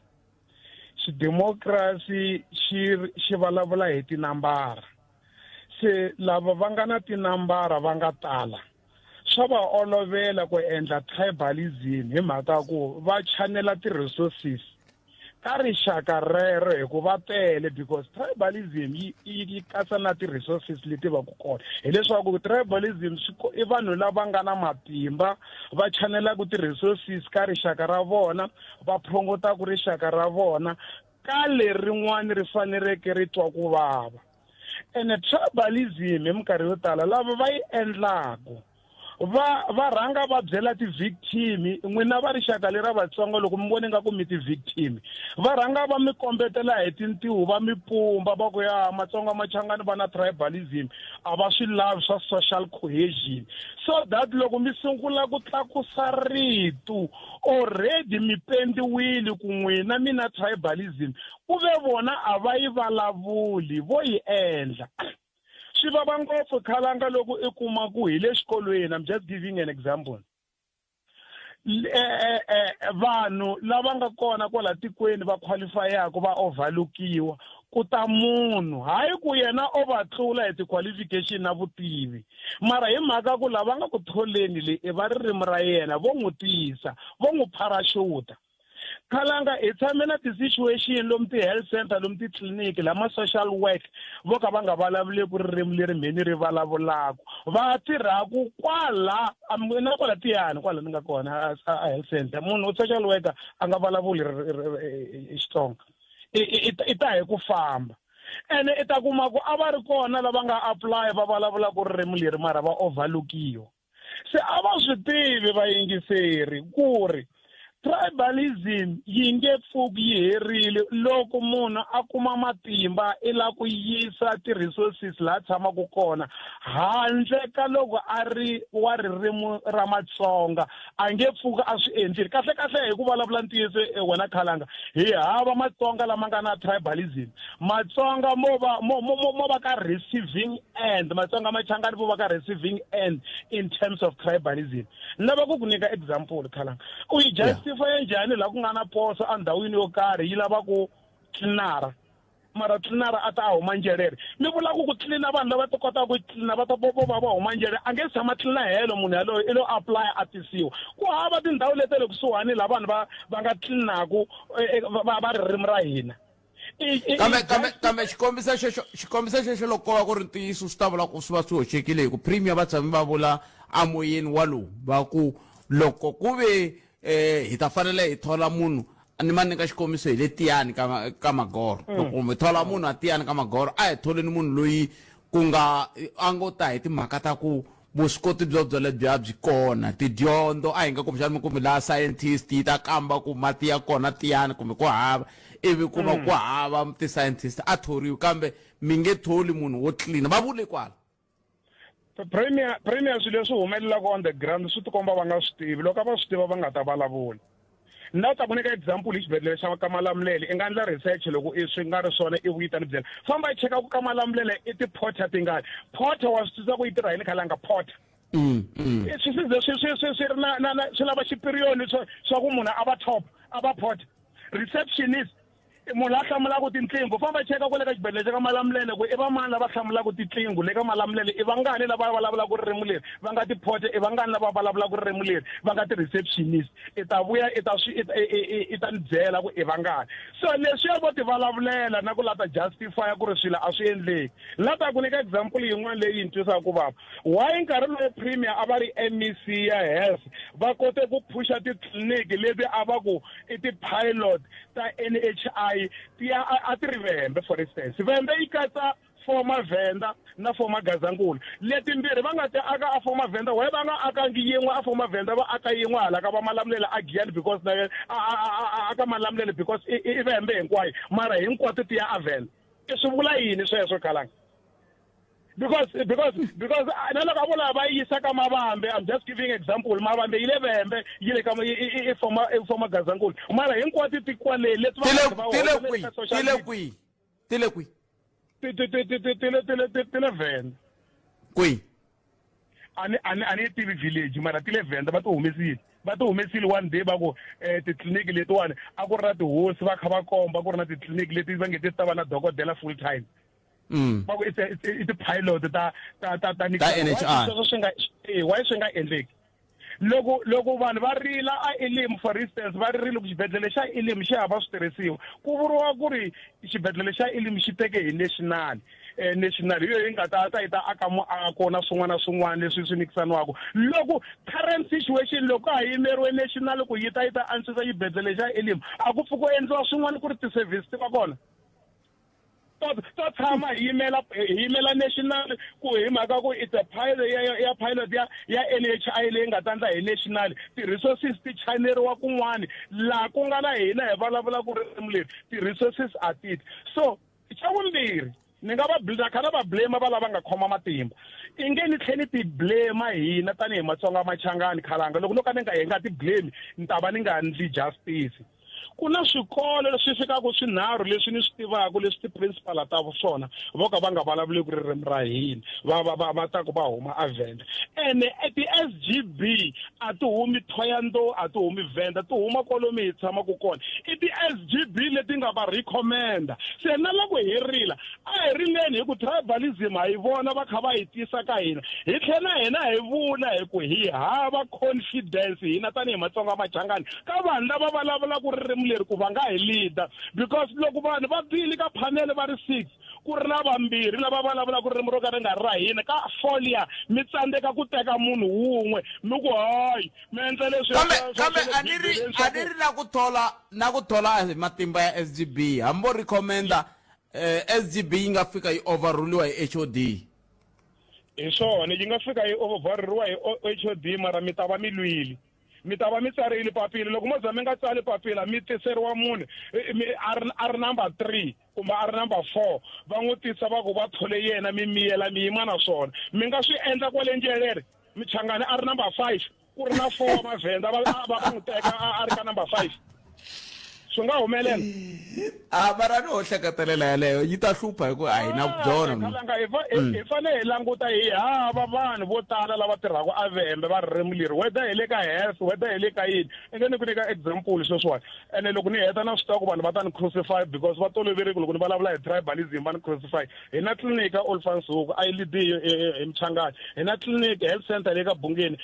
Xidemocracy xi xi vulavula hi tinambara. Se lava va nga na tinambara va nga tala swa va olovela ku endla tribalism hi mhaka ku va chanela ti-resources ka rixaka rero hi ku va tele because tribalism yi yi katsa na ti-resources leti va ku kona hileswaku tribalism i vanhu lava nga na matimba va chanelaka ti-resources ka rixaka ra vona va phongotaka rixaka ra vona ka lerin'wani ri faneleke ri twa ku vava ene tribalism hi minkarhi yo tala lava va yi endlaku va va rhanga va byela ti-victim n'wina va rixaka lera Vatsonga loko mi vone nga ku mi ti-victim va rhanga va mi kombetela hi tintiho va mi pumba va ku ya Matsonga Machangani va na tribalism a va swi lavi swa social cohesion so that loko mi sungula ku tlakusa rito already mi pendiwile ku n'wina mi na tribalism ku ve vona a va yi vulavuli vo yi endla. Swi vava ngopfu khalanga loko i kuma ku hi le xikolweni I'm just giving an example vanhu lava nga kona kwala tikweni va qualifyaka va overlookiwa ku ta munhu hayi ku yena o va tlula hi ti-qualification na vutivi mara hi mhaka ku lava nga ku tholeni le i va ririmi ra yena vo n'wi tisa vo n'wi parashuta. Khalanga hi tshame na ti-situation lomu ti-health center lomu titliliniki lama social work vo ka va nga vulavuleki ririmi leri mheni ri vulavulaka va tirhaku kwala na kwala tiyani kwala ni nga kona a health center munhu social worker a nga vulavuli Xitsonga i ta hi ku famba ene i ta kuma ku a va ri kona lava nga apply va vulavulaka ririmi leri mara va overlookiwa se a va swi tivi vayingiseri ku ri tribalism yi nge pfuki yi herile loko munhu a kuma matimba i la ku yisa ti-resources laha tshamaka kona handle ka loko a ri wa ririmi ra matsonga a nge pfuki a swi endlile kahle kahle hi ku vulavula ntiyiso eh, wena khalanga hi hava matsonga lama nga na tribalism matsonga mo va mo mo mo va ka receiving end matsonga machangani vo va ka receiving end in terms of tribalism ni lava ku ku nyika example khalanga u yi justify njhani laha ku nga na poso endhawini yo karhi yi lava ku tlinara mara tlinara a ta a huma njelere mi vula ku ku tlina vanhu lava ti kotaka ku tlina va ta vo va va huma njelere a nge tshama tlina helo munhu yaloye i lo apply a tisiwa ku hava tindhawu leti le kusuhani laha vanhu va va nga tlinaku eh, eh, va va ririmi ra hina kambe kambe kambe xikombiso xexo xikombiso xexo loko ko va ku ri ntiyiso swi ta vula ku swi va swi hoxekile hi ku premier va tshame va vula amoyeni wa lowu va ku loko ku ve eh hi ta fanele hi thola munhu ni ma nyika xikombiso hi le tiyani ka ka magoro mm. loko mi thola munhu a tiyani ka magoro a hi tholeni munhu loyi ku nga a ngo ta hi timhaka ta ku vuswikoti byo byolebya byi kona tidyondzo a hi nga kumbexana mi kumi laha scientist yi ta kamba ku mati ya kona tiyani kumbe ku hava ivi ku va mm. ku hava ti-scientist a thoriwi kambe mi nge tholi munhu wo tlilina va vule kwala premier premier swilo leswi humelelaka on the ground swi tikomba va nga swi tivi loko a va swi tiva va nga ta vulavula ni ta ku nyika example hi xibedhlele xa ka malamulele i nga endla research loko i swi nga ri swona i vuyi ta ni byela famba i cheka ku ka malamulele i ti-porter tingani porter wa swi twisisa ku yi tirha yini khalanga porter mm, mm. swi swi swi swi swi swi ri na na na swi lava xipiriyoni swa swa ku munhu a va top a va porter receptionist munhu la hlamulaka tinqingho famba cheka kwale ka xibedhlele xa ka malamulele ku i va mani lava hlamulaka tinqingho le ka malamulele i vangani lava vulavulaka ririmi leri va nga tiphote i vangani lava vulavulaka ririmi leri va nga ti-receptionist i ta vuya i ta swi i ta ni byela ku i vangani so leswiya vo ti vulavulela na ku la ta justify ku ri swilo a swi endleki la ta ku nyika example yin'wana leyi ni twisaka ku vava why nkarhi lowu premier a va ri mec ya health va kote ku phusha titliliniki leti a va ku i ti-pilot ta NHI ti ya a ti ri Vhembe for instance Vhembe yi katsa former Venda na former Gazankulu letimbirhi va nga ti aka a former Venda why va nga akangi yin'we a former Venda va aka yin'we hala ka va Malamulele a Giyani because na a ka Malamulele because i Vhembe hinkwayo mara hinkwato ti ya a Venda i swi vula yini sweswo khalanga because because because ah, na loko a vula va yisa ka mavambe i'm just giving example mavambe yi le vhembe yi le ka i former i former gazankulu mara hinkwato ti kwale leti va ti le kwihi ti le kwihi ti le kwihi ti ti ti ti ti le ti le ti le vhembe kwihi a ni a ni a ni yi tivi village mara ti le vhenda va ti humesile va ti humesile one day va ku um titliliniki letiwani a ku ri na tihosi va kha va komba ku ri na titliliniki leti va nge ti ta va na dokodela full time mm. va ku i ti-pilot ta ta ta ta ta NHI sweswo swi nga eh, why swi nga endleki loko loko vanhu va rila a elim for instance va ririle ku xibedhlele xa elim xi hava switirhisiwa ku vuriwa ku ri xibedhlele xa elim xi teke hi national eh, national hi yo yi nga ta ta yi ta aka muako na swin'wana na swin'wana leswi swi nyikisaniwaka loko current situation loko a yimeriwe national ku yi ta yi ta antswisa xibedhlele xa elim a ku pfuki ku endliwa swin'wana ku ri ti-service ti va kona to to tshama hi yimela hi yimela national ku hi mhaka ku it's a pilot ya ya pilot ya ya NHI leyi nga ta ndla hi national ti-resources ti chaneriwa kun'wani laha ku nga na hina hi vulavula ku ririmi leri ti-resources a ti so xa vumbirhi ni nga va na kha na va blame va lava nga khoma matimba i nge ni tlhe ni ti blame hina tanihi matsonga machangani khalanga loko no ka ni nga hi nga ti blame ni ta va ni nga ndli justice ku na swikolo leswi fikaka swinharhu leswi ni swi tivaka leswi ti-principal ta swona vo ka va nga vulavuleki ririmi ra hina va va va va ta ku va huma avenda ene ti-s g b a ti humi thoyandou a ti humi venda ti huma kwalomu hi tshamaka kona i ti-s g b leti nga va recommenda se na loko hi rila a hi rileni hi ku tribalism ha yi vona va kha va yi tisa ka hina hi tlhela hina hi vula hi ku hi hava confidence hina tanihi matsonga machangani ka vanhu lava vulavulaka ririmi ririmi leri ku va nga hi leader because loko vanhu va tile ka phanele va ri 6 ku ri na vambirhi lava vulavulaka ririmi ro ka ri nga ri ra hina ka folia mi tsandzeka ku teka munhu wun'we mi ku hayi mi endla leswi kambe kambe a ni ri a ni ri na ku thola na ku thola hi matimba ya SGB hambi vo recommenda eh, SGB yi nga fika yi overruliwa hi HOD hi swona yi nga fika yi overruliwa hi HOD mara mi ta va mi lwile mi ta va mi tsarile papila loko mo za mi nga tsali papila mi tiseriwa munhu a ri a ri number 3 kumbe a ri number 4 va n'wi tisa va ku va thole yena mi miyela mi yima na swona mi nga swi endla kwale ndleleni Michangani a ri number 5 ku ri na 4 wa mavhenda va va va n'wi teka a ri ka number 5 swi nga humelela a mara ni ho hleketelela yaleyo yi ta hlupha hi ku a hi na byona Khalanga hi hi fanele hi languta hi hava vanhu vo tala lava tirhaka a Vhembe va ririmi leri whether hi le ka health whether hi le ka yini i nge ni ku nyika example sweswiwani ene loko ni heta na swi tiva ku vanhu va ta ni crucify because va toloverile ku loko ni vulavula hi tribalism va ni crucify hi na tliliniki ka Olifantshoek a yi lidi hi Mchangani hi na tliliniki health center le ka Bungeni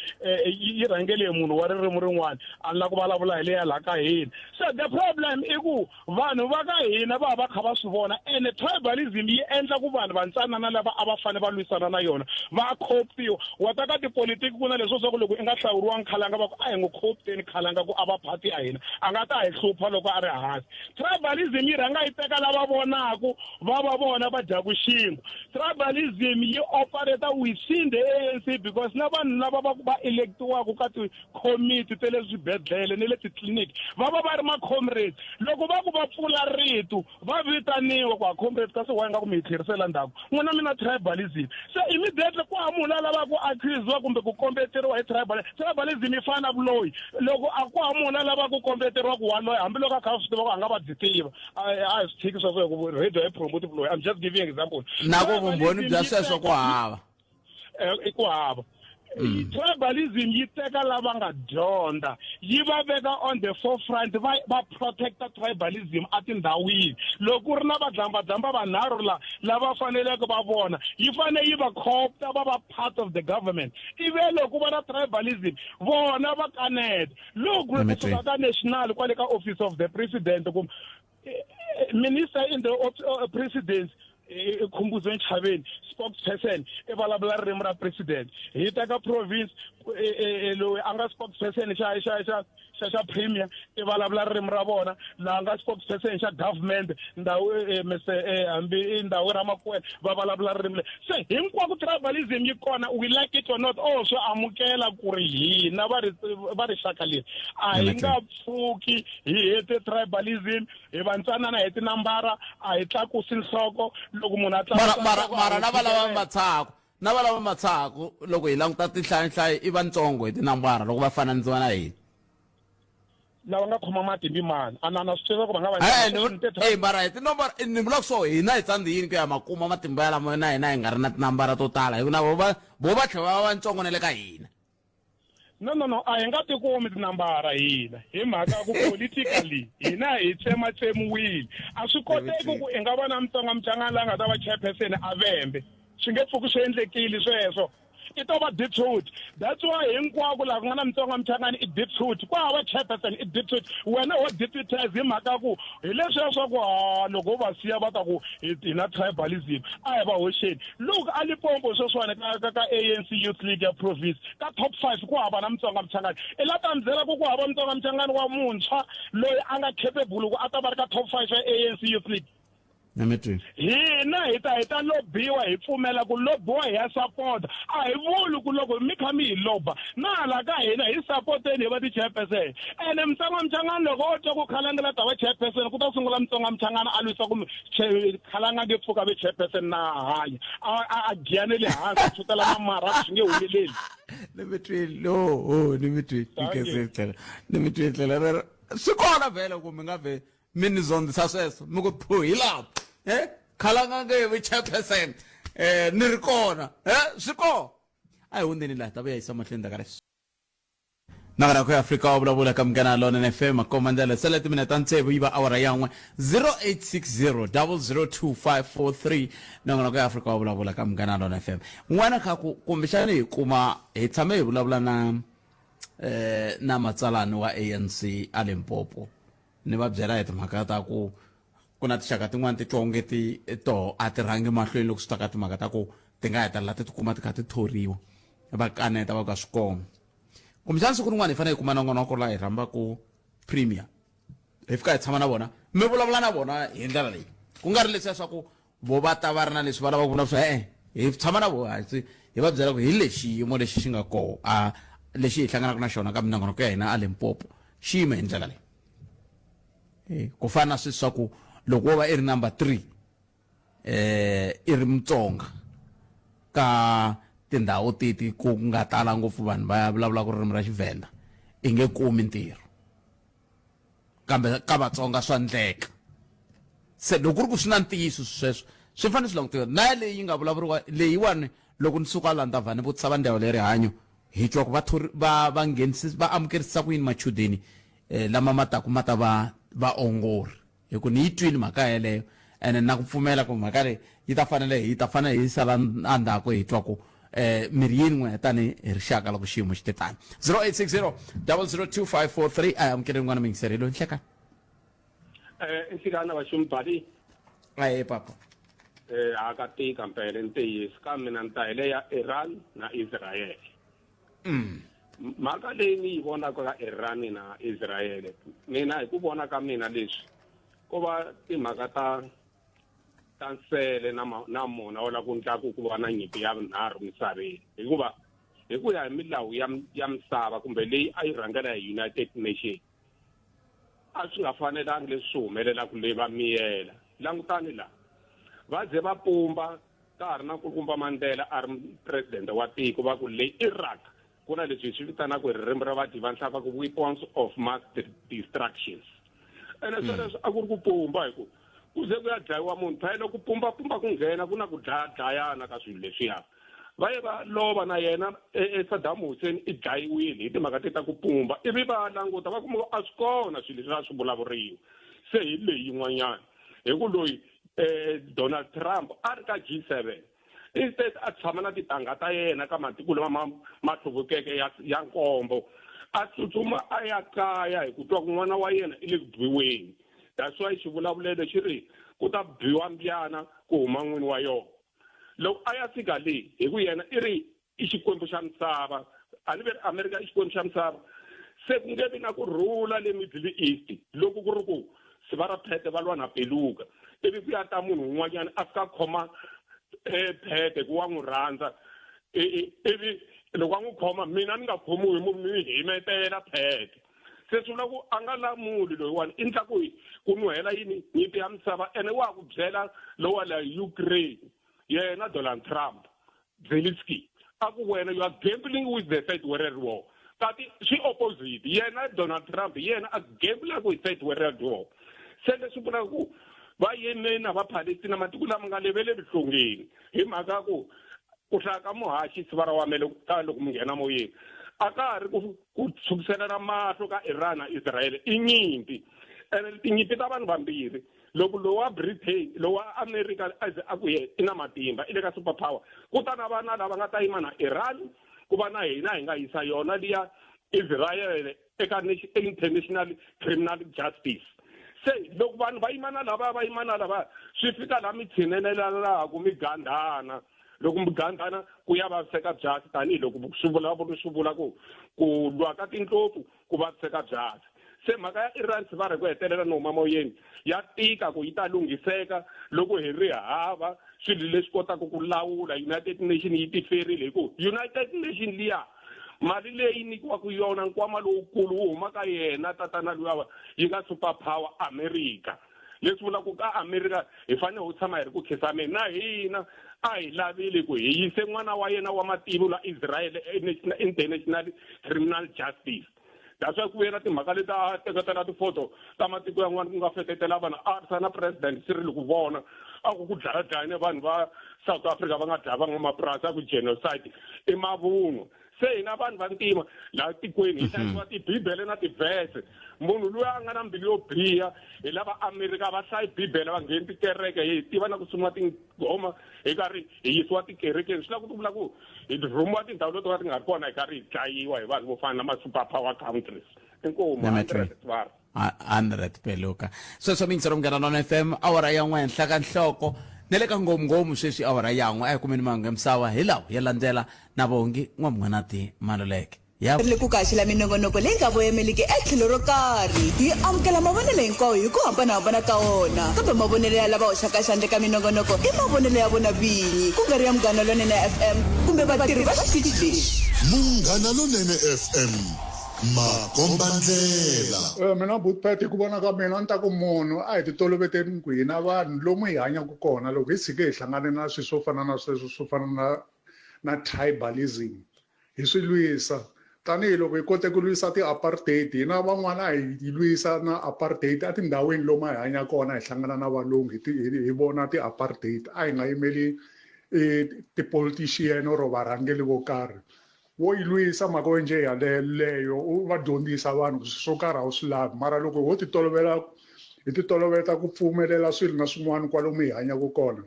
yi rhangele hi munhu wa ririmi rin'wana a ni la ku vulavula hi leya laha ka hina so the problem i ku vanhu va ka hina va va kha va swi vona ene tribalism yi endla ku vanhu vantsanana lava a va fanele va lwisana na yona va khoptiwa wa ta ka tipolitiki ku na leswo swa ku loko i nga hlawuriwangi khalanga va ku a hi n'wi khopteni khalanga ku a va phati ya hina a nga ta hi hlupha loko a ri hansi tribalism yi rhanga yi teka lava vonaku va va vona va dyaku xinkwa tribalism yi operate within the ANC because na vanhu lava va va electiwaka ka tikhomiti ta le swibedhlele ni le titliliniki va va va ri ma-comrades loko va ku va pfula rito va vitaniwa ku ha comrade kasi wa nga ku mi hi tlherisela ndzhaku n'wina mi na tribalism se immediately ku ha munhu a lavaka ku accusiwa kumbe ku kombeteriwa hi tribal tribalism yi fana na vuloyi loko a ku ha munhu a lavaka ku kombeteriwa ku wa loyi hambiloko a kha a swi tiva ku a nga va byi tiva a a hi swi tshiki sweswo hi ku radio a yi promote vuloyi i'm just giving example na ku vumbhoni bya sweswo ku hava i ku hava Tribalism yi teka lava nga dyondza yi va veka on the forefront va va protecta tribalism etindhawini loko ku ri na vadlambadlamba vanharhu la lava faneleke va vona yi fanele yi va copta va va part of the government ivi loko va na tribalism vona va kaneta loko kusuka ka national kwale ka office of the president kumbe minister in the presidency Khumbudzo Ntshavheni spokesperson i vulavula ririmi ra president hi ta ka province loyi a nga spokesperson xa xa xa xa xa premier i vulavula ririmi ra vona laha nga spokesperson xa government ndhawu Mr hambi i ndhawu ra makwela va vulavula ririmi leri se hinkwako tribalism yi kona we like it or not oh swi amukela ku ri hina va ri va rixaka leri a hi nga pfuki hi hete tribalism hi va ntsanana hi tinambara a hi tlakusi nhloko loko munhu a mara mara mara na va lava matshaku na va lava matshaku loko hi languta tinhlayanhlayo i vantsongo hi tinambara loko va fananisiwa na hina lava nga khoma matimbi mani a na na swi tiva ku va nga va e mara hi tinomboro ni vula swo hina hi tsandzi yini ku ya makuma matimba yalamo na hina hi nga ri na tinambara to tala hi ku na vo va vo va tlhela va vantsongo na le ka hina no no no a hi nga tikumi tinambara hina hi mhaka ku politically hina hi tsematsemiwile a swi koteki ku i nga va na mutsonga muchangani la nga ta va chairperson a vembe swi nge pfuki swi endlekile sweswo i to va deputy that's why hinkwako laha ku nga na mutsonga muchangani i deputy ku hava chairperson i deputy wena ho deputize hi mhaka ku hi leswiya swa ku ha loko va siya va ta ku hi na tribalism a hi va hoxeni Look a Limpopo sweswiwani ka ka ka ANC Youth League ya province ka top 5 ku hava na Mutsonga Mchangani i la ta mi byela ku ku hava Mutsonga Mchangani wa muntshwa loyi a nga capable ku a ta va ri ka top 5 ya ANC Youth League hina hi ta hi ta lobiwa hi pfumela ku lobiwa hi ya sapota a hi vuli ku loko mi kha mi hi loba na hala ka hina hi sapoteni hi va ti-chairperson ene Mutsonga Mchangani loko o twa ku khalangela ta va chairperson ku ta sungula Mutsonga Mchangani a lwisa ku khalanga nge pfuka ve chairperson na hanya a a a giyanele hansi a tshutela mamarha swi nge humeleli ni mi twile no oh ni mi twile ni tlhela ni mi twile tlhela rero swi kona vhele ku mi nga vhe mi ni zondzisa sweswo mi ku phu hi lapho e khalanga nge vi chairperson um ni ri kona e swi kona a hi hundzeni laha ta vuya yisa mahlweni ndaka leswi Nagara ku Afrika wa vulavula ka Munghana Lonene FM makomba ndlela sele timinete ta tsevu yi va awara yan'we 0860 002543 nagara ku Afrika wa vulavula ka Munghana Lonene FM n'wana kha ku kumbexana hi kuma hi tshame hi vulavula na eh na matsalani wa ANC a Limpopo. Ni va byela hi timhaka ta ku ku na tinxaka tin'wana ti twa onge ti toho a ti rhangi mahlweni loko swi ta ka timhaka ta ku ti nga hetelela ti tikuma ti kha ti thoriwa. Va kaneta va ku a swi kona. Kumbexana siku rin'wana hi fanele hi kuma nongonoko laha hi rhambaka premier hi fika hi tshama na vona mi vulavula na vona hi ndlela leyi ku nga ri leswiya swa ku vo va ta va ri na leswi va lavaka ku vulavula swona e-e hi tshama na vona hansi hi va byela ku hi lexi xiyimo lexi xi nga koho a lexi hi hlanganaka na xona ka minongonoko ya hina a Limpopo xi yime hi ndlela leyi eh, ku fana na sweswi swa ku loko wo va i ri number 3 eh i ri Mutsonga ka tindhawu teti ku nga tala ngopfu vanhu va vulavulaka ririmi ra Xivhenda i nge kumi ntirho kambe ka Vatsonga swa ndleka se loko ku ri ku swi na ntiyiso sweswo swi fanele swi langutiwa na leyi nga vulavuriwa leyiwani loko ni suka la ni ta vha ni vutisa va ndzawulo ya rihanyo hi twa ku va thori va va nghenisi va amukerisisa ku yini machudeni eh, lama ma taku ma ta va vaongori hi ku ni yi twini mhaka yeleyo ene na ku pfumela ku mhaka leyi yi ta fanele hi ta fanele hi sala endzhaku hi twa ku eh miri yini n'we tani hi rixaka loko xiyimo xi te tani 0860 002543 a hi amukele n'wana muyingiseri loyi nhlekani Eh nhlekani va xumbali ahe papa eh aka tika mpele ntiyiso ka mina ni ta hi le ya Iran na Israel mhaka leyi ni yi vonaka ka Iran na Israel mina hi ku vona ka mina leswi ko va timhaka ta ta nsele na na mona wa la ku ndlaku ku va na nyimpi ya vunharhu misaveni hikuva hi ku ya hi milawu ya ya misava kumbe leyi a yi rhangela hi United Nations a swi nga fanelangi leswi swi humelelaka leyi va miyela langutani la va ze va pumba ka ha ri na nkulukumba Mandela a ri president wa tiko va ku le Iraq ku na leswi hi swi vitanaka hi ririmi ra vadyi va nhlava ku weapons of mass destructions ene sweleswo a ku ri ku pumba hi ku ku ze ku ya dlayiwa munhu phela ku pumba pumba ku nghena ku na ku dlaya dlayana ka swilo leswiya va ye va lova na yena e, e Saddam Hussein i dlayiwile hi timhaka te ta ku pumba ivi va languta va kuma a swi kona swilo leswi a swi vulavuriwa se hi leyi yin'wanyana hi ku loyi Donald Trump a ri ka G7 instead a tshama na titangha ta yena ka matiko lama ma ma hluvukeke ya ya nkombo a tsutsuma a ya kaya hi ku twa ku n'wana wa yena i le ku biweni that's why xivulavulelo xi ri ku ta biwa mbyana ku huma n'wini wa yona loko a ya fika le hi ku yena i ri i xikwembu xa misava a ni ve ri america i xikwembu xa misava se ku nge vi na ku rhula le middle east loko ku ri ku sivara phete va lwa na peluka ivi ku ya ta munhu un'wanyana a fika khoma um phete ku wa n'wi rhandza ivi loko a n'wi khoma mina ni nga khomiwi hi munhu ni himetela phete se swi vula ku a nga lamuli loyiwani i ndla ku ku nuhela yini nyimpi ya misava ene wa ku byela lowa la Ukraine yena Donald Trump Zelensky a ku wena you are gambling with the third world war kati swi opposite yena Donald Trump yena a gamblaka hi third world war se leswi vulaka ku va Yemen na va Palestina matiko lama nga le ve le vuhlongeni hi mhaka ya ku ku hlaya ka muhaxi siva ra wamele ka loko mi nghena moyeni a ka ha ri ku ku tshukiselana mahlo ka Iran na Israel i nyimpi ene tinyimpi ta vanhu vambirhi loko lowa Britain lowa America a ze a ku ye i na matimba i le ka super power ku ta na vana lava nga ta yima na Iran ku va na hina hi nga yisa yona liya Israel eka International Criminal Justice se loko vanhu va yima na lava va yima na lava swi fika laha mi tshinelelanaku mi gandhana loko mi gandhana ku ya vaviseka byasi tanihiloko swi swi vula ku ku lwa ka tindlopfu ku vaviseka byasi se mhaka ya Iran va ri ku hetelela ni huma moyeni ya tika ku yi ta lunghiseka loko hi ri hava swilo leswi kotaka ku lawula United Nation yi tiferile hi ku United Nation liya mali leyi nyikiwaka yona nkwama lowukulu wu huma ka yena tatana luya yi nga super power America leswi vulaka ku ka America hi fanele ho tshama hi ri ku khisameni na hina a hi lavile ku hi yise n'wana wa yena wa matimu la Israel International Criminal Justice that's why ku vuye na timhaka leti a teketela tifoto ta matiko yan'wana ku nga fetetela vanhu a ri na president Cyril ku vona a ku ku dlaya dlayane vanhu va South Africa va nga dlaya van'wamapurasi a ku genocide i mavunwa se hina vanhu va ntima laha tikweni hi hlayisiwa mhm. tibibele na tivhese munhu loyi a nga na mbilu yo biha hi lava amerika va hlayi bibele va ngheni tikereke hi tiva na ku sungula tinghoma hi karhi hi yisiwa tikerekeni swi lava ku vula ku hi rhumiwa tindhawu leto ka ti nga ri kona hi karhi hi dlayiwa hi vanhu vo fana na ma-super power countries inkomu. 100 peluka sweswo mingiselo munghana nona fm awara ya n'we henhla ka nhloko ne le ka ngomngomu sweswi awara ya n'we a hi kumeni mahungu ya misava hi lawa ya landzela na vongi n'wamun'wanati maluleke ya ri le ku kaxela minongonoko leyi nga voyemeliki etlhelo ro karhi hi amukela mavonelo hinkwawo hi ku hambanahambana ka wona kambe mavonelo ya lava hoxaka xandla eka minongonoko i mavonelo ya vona vinyi ku nga ri ya munghana lonene fm kumbe vatirhi va xitichi lexi Munghana Lonene FM Makombandlela. Eh, mina Butpet hi ku vona ka mina ni ta ku munhu a hi titoloveteni ku hina vanhu lomu hi hanyaka kona loko hi tshike hi hlangane na swilo swo fana na sweswo swo fana na na tribalism hi swi lwisa tanihiloko hi kote ku lwisa ti-apartheid hina van'wana a hi lwisa na apartheid etindhawini lomu a hi hanya kona hi hlangana na valungu hi vona ti-apartheid a hi nga yimeli ti-politician or varhangeli vo karhi wo yi lwisa mhaka yo njhe yaleyo u va dyondzisa vanhu ku swo karhi a wu swi lavi mara loko ho titolovela hi titoloveta ku pfumelela swilo na swin'wana kwalomu hi hanyaka kona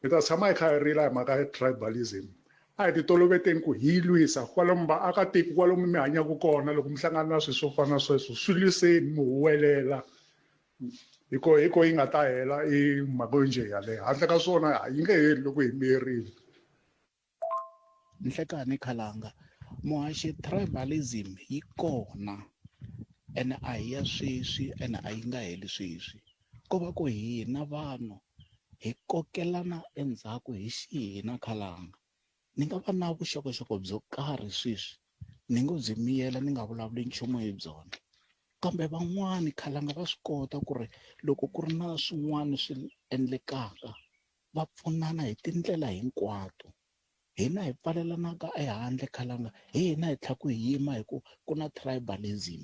hi ta tshama hi kha hi rila hi mhaka ya tribalism a hi titoloveteni ku hi yi lwisa kwalomu vaakatiko kwalomu mi hanyaka kona loko mi hlangana na swilo swo fana na sweswo swi lwiseni mi huwelela hi ko hi ko yi nga ta hela i mhaka yo njhe yaleyo handle ka swona yi nge heli loko hi miyerile Nhlekani Khalanga muhaxi tribalism yi kona ene a hi ya sweswi ene a yi nga heli sweswi ko va ku hina vanhu hi kokelana endzhaku hi xihina Khalanga ni nga va na vuxokoxoko byo karhi sweswi ni ngo byi miyela ni nga vulavuli nchumu hi byona kambe van'wani Khalanga va swi kota ku ri loko ku ri na swin'wana swi endlekaka va pfunana hi tindlela hinkwato hina hi pfalelanaka ehandle khalanga hi hina hi tlhela ku hi yima hi ku ku na tribalism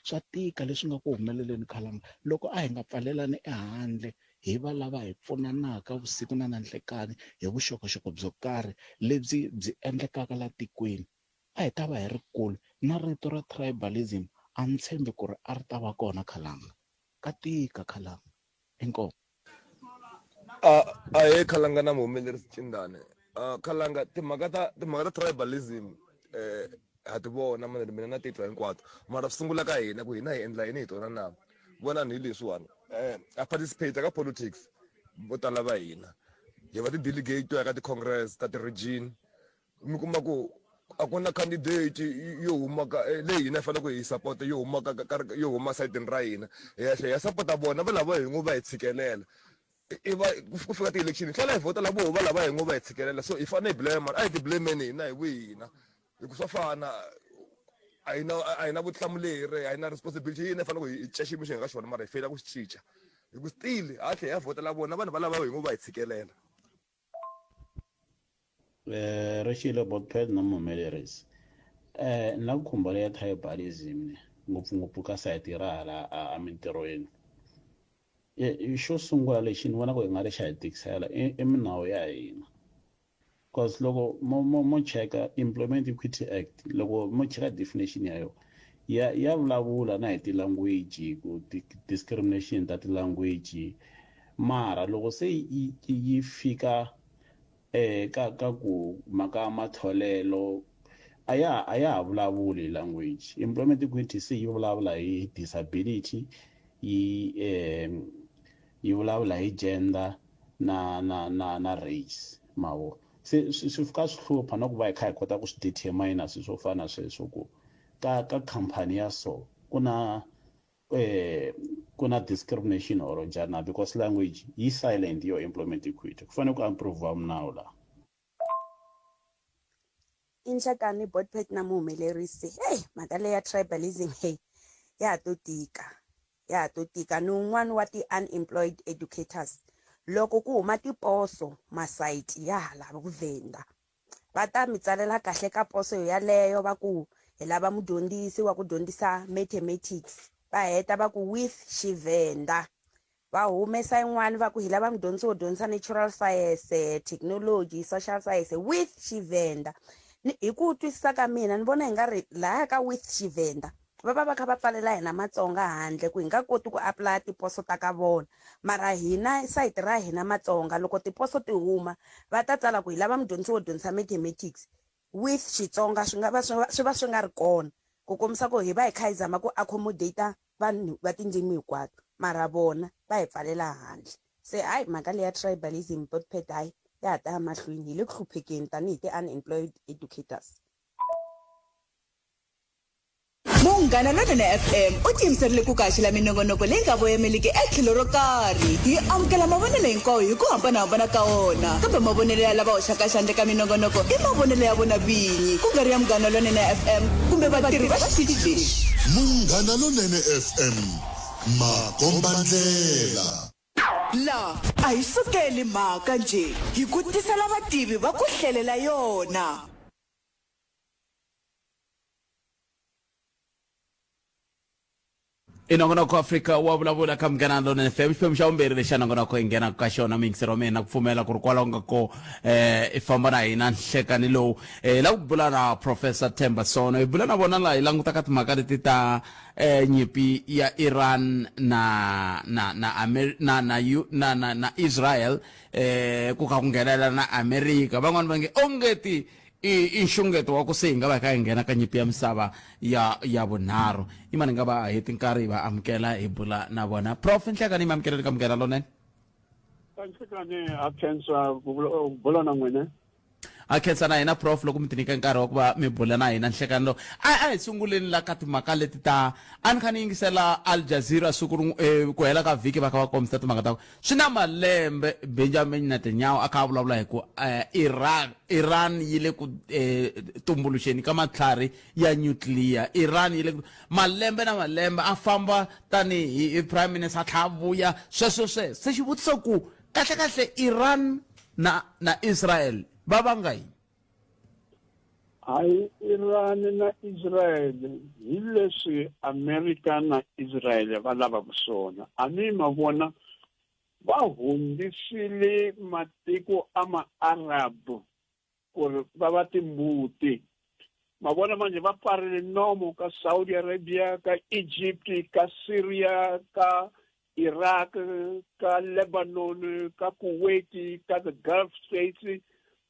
swa tika leswi nga ku humeleleni khalanga loko a hi nga pfalelani ehandle hi va lava hi pfunanaka vusiku na nanhlekani hi vuxokoxoko byo karhi lebyi byi endlekaka la tikweni a hi ta va hi ri kule na rito ra tribalism a ni tshembi ku ri a ri ta va kona khalanga ka tika khalanga inkomu A ahee khalanga na muhumelerisi Cindani khalanga timhaka ta timhaka ta tribalism ha ti vona mani mina na titwa hinkwato mara swi sungula ka hina ku hina hi endla yini hi tona na vonani hi leswiwani ha participate ka politics vo tala va hina hi va ti-delegate to ya ka ti-congress ta ti-region mi kuma ku a ku na candidate yo huma ka eh, leyi hina hi faneleke hi yi support yo huma ka ka yo huma sayitini ra hina hi ya tlhela hi ya sapota vona va lava hi ngo va hi tshikelela i va ku fika ti-election hi tlhela hi vhotela voho va lava hi ngo va hi tshikelela so hi fanele hi blame a hi ti blameni hina hi vuhina hi ku swa fana a hi na a hi na vutihlamuleri a hi na responsibility hina hi fanele ku hi cinca xiyimo xi nga ka xona mara hi feyila ku xi cinca hi ku still ha tlhela hi ya vhotela vona vanhu va lava hi ngo va hi tshikelela Eh, Rixile Botpet na Muhumelerisi eh na ku khumba leya tribalism ne ngopfungopfu ka sayiti ra hala a mintirhweni xo sungula lexi ni vonaka i nga ri xa hi tikisela i minawu ya hina cause loko mo mo mo cheka Employment Equity Act loko mo cheka definition ya yona ya ya vulavula na hi ti-language ku discrimination ta ti-language mara loko se yi yi fika eh ka ka ku mhaka ya matholelo a ya a ya ha vulavuli hi language employment equity se yi vulavula hi disability yi eh yi vulavula hi gender na na na na race ma vo se swi swi fika swi hlupha na ku va hi kha hi kota ku swi determine swilo swo fana na sweswo ku ka ka khampani ya so ku na eh ku na discrimination or njhani na because language yi silent yo employment equity ku fanele ku improve minawu la I nhlekani Botpet na muhumelerisi hey mhaka leya tribalism hey ya ha to tika ya ha to tika ni un'wana wa ti-unemployed educators loko ku huma tiposo masayiti ya ha lava ku vhenda va ta mi tsalela kahle ka poso yaleyo va ku hi lava mudyondzisi wa ku dyondzisa mathematics va heta va ku with xivhenda va humesa yin'wana va ku hi lava mudyondzisi wo dyondzisa natural science technology social science with xivhenda hi ku twisisa ka mina ni vona hi nga ri laya ka with xivhenda va va va kha va pfalela hina matsonga handle ku hi nga koti ku apulaya tiposo ta ka vona mara hina sayiti ra hina matsonga loko tiposo ti huma va ta tsala ku hi lava mudyondzisi wo dyondzisa mathematics with xitsonga swi nga va swi va swi nga ri kona ku kombisa ku hi va hi kha hi zama ku accommodate vanhu va tindzimi hinkwato mara vona va hi pfalela handle se hayi mhaka leya tribalism botpet hayi ya ha ta ya mahlweni hi le ku hluphekeni tanihi ti-unemployed educators. Munghana Lonene FM u tiyimiserile ku ku haxela minongonoko leyi nga voyameliki etlhelo ro karhi. Hi amukela mavonelo hinkwawo hi ku hambanahambana ka wona, kambe mavonelo ya lava hoxaka xandla eka minongonoko i mavonelo ya vona vinyi, ku nga ri ya Munghana Lonene FM kumbe vatirhi va xitichi lexi. Munghana Lonene FM, makombandlela. La a hi sukeli mhaka njhe, hi ku tisela vativi va ku hlelela yona. I nongonoko Afrika wa vulavula ka Munghana Lonene FM xiphemu xa vumbirhi lexa nongonoko hi nghenaka ka xona muyingiseri wa mina ku pfumela ku ri kwalaho nga ko eh i famba na hina nhlekani lowu eh hi lava ku bula na Professor Themba Sono hi bula na vona laha hi langutaka timhaka leti ta eh nyimpi ya Iran na na na Amer na na na na, na Israel eh ku kha ku nghenelela na America van'wani va nge ongeti I, i nxungeto wa ku se hi nga va hi kha hi nghena ka nyimpi ya misava ya ya vunharhu. I mani hi nga va heti nkarhi hi va amukela hi bula na vona. Prof Nhlekani, mi amukeleni ka Munghana Lonene. Nhlekani, ha khensa ku bula na n'wina. Ha khensa na hina Prof loko mi tinyika nkarhi wa ku va mi bula na hina nhlekani lowu. A a hi sunguleni la ka timhaka leti ta a ni kha ni yingisela Al Jazeera siku rin'we eh, ku hela ka vhiki va kha va kombisa timhaka ta ku Swi na malembe Benjamin Netanyahu a kha a vulavula hi ku Iraq, Iran yi le ku tumbuluxeni ka matlhari ya nyutliya. Iran yi le ku malembe na malembe a famba tanihi hi prime minister a tlhela a vuya sweswo sweswo. Se xivutiso ku kahle-kahle Iran na na Israel va vanga yini? Hayi Iran na Israel hi leswi America na Israel va lavaka swona. A mi ma vona va hundzisile matiko a ma-Arab ku ri va va timbuti. Ma vona manje va pfarile nomo ka Saudi Arabia, ka Egypt, ka Syria, ka Iraq, ka Lebanon, ka Kuwait, ka the Gulf States,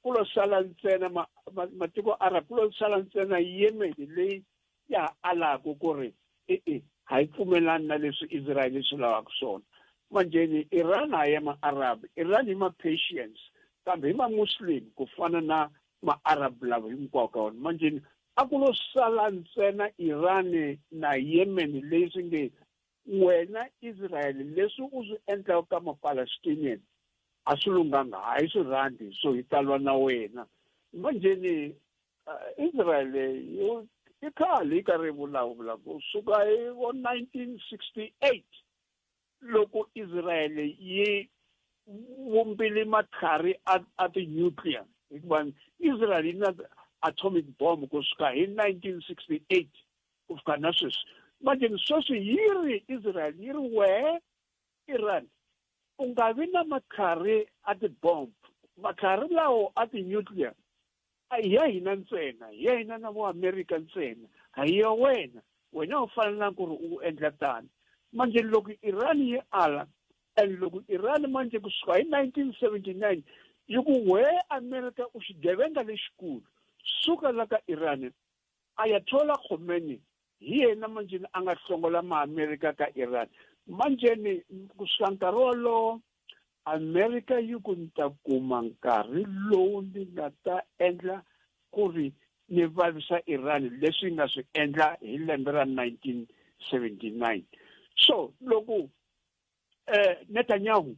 ku lo sala ntsena ma, ma, matiko Arab, ku lo sala ntsena Yemen leyi ya ha alaka ku ri e-e ha yi pfumelani na leswi Israel yi swi lavaka swona. Manjheni Iran a ya ma-Arab, Iran i ma-Persians kambe hi ma-Muslim ku fana na ma-Arab lava hinkwawo ka wona. Manjheni a ku lo sala ntsena Iran na Yemen leyi swi nge Wena Israyele, leswi u swi endlaka ka Mapalestinian a swi lunghanga, a hi swi rhandzi, so hi ta lwa na wena. Manjheni Israyele yo i khale yi karhi yi vulavula ku suka hi vo 1968 loko Israyele yi vumbile matlhari a a ti-nuclear hikuva Israel yi na atomic bomb kusuka hi 1968 ku fika na sweswi manje sweswi yi ri Israel yi ri wehe Iran u nga vi na matlhari a ti-bomb matlhari lawo a ti-nuclear a hi ya hina ntsena hi ya hina na vo America ntsena a hi ya wena wena u fanelanga ku ri u endla tano manje loko Iran yi ala and loko Iran manje kusuka hi 1979 yi ku we America u xigevenga lexikulu suka la ka Iran Ayatollah Khomeini hi yena manjheni a nga hlongola Maamerika ka Iran. Manjheni kusuka nkarhi wolowo Amerika yi ku ni ta kuma nkarhi lowu ni nga ta endla ku ri ni vavisa Iran leswi nga swi endla hi lembe ra 1979. So loko eh Netanyahu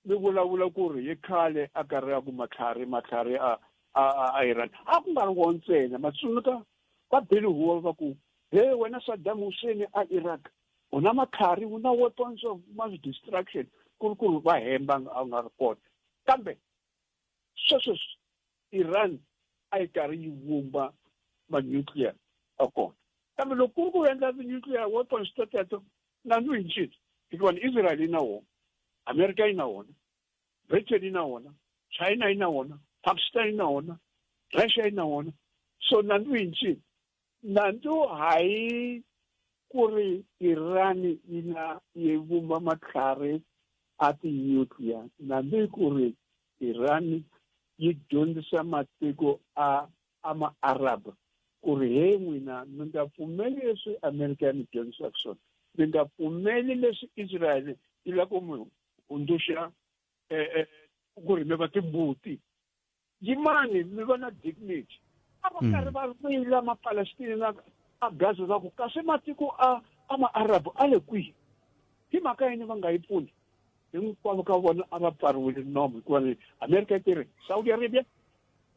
mi vulavula ku ri hi khale a karhi a ku matlhari matlhari a a a Iran a ku nga ri wona ntsena matsundzuka va bele huwa va ku he wena Saddam Hussein a Iraq u na matlhari u na weapons of mass destruction ku ri ku ri va hemba a nga ri kona kambe sweswo Iran a yi karhi yi vumba ma-nuclear a kona kambe loko ku ri ku endla ti-nuclear weapons teteto nandzu hi ncini hikuva ni Israel yi na wona America yi na wona Britain yi na wona China yi na wona Pakistan yi na wona Russia yi na wona so nandzu hi ncini nandzu hayi ku ri Iran yi na yi vumba matlhari a ti-nuclear nandzu hi ku ri Iran yi dyondzisa matiko a a ma-Arab ku ri he n'wina mi nga pfumeli leswi America ya mi dyondzisaka swona. Mi nga pfumeli leswi Israel yi lava ku mi hundzuxa eh, eh, ku ri mi va timbuti. Yimani mi va na dignity. A va karhi va rila Mapalestina na a Gaza va ku kasi matiko a a Maarabu a le kwihi? Hi mhaka yini va nga yi pfuni? Hinkwavo ka vona a va pfariwile nomu hikuva ni Amerika yi tirhi Saudi Arabia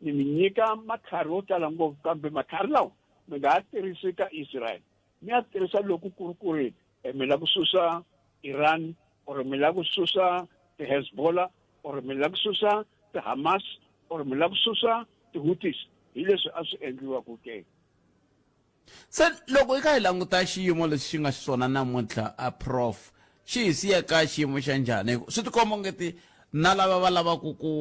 ni mi nyika matlhari yo tala ngopfu kambe matlhari lawa mi nga ha tirhisi ka Israel mi ya tirhisa loko ku ri ku ri eh, mi lava ku susa Iran or mi lava ku susa ti-Hezbollah or mi lava ku susa ti-Hamas or mi lava ku susa ti-Houthis hi leswi a swi endliwaka ke. Se loko hi kha hi languta xiyimo lexi xi nga xiswona namuntlha a prof xi hi siya ka xiyimo xa njhani hi ku swi tikomba ongeti na lava va lavaku ku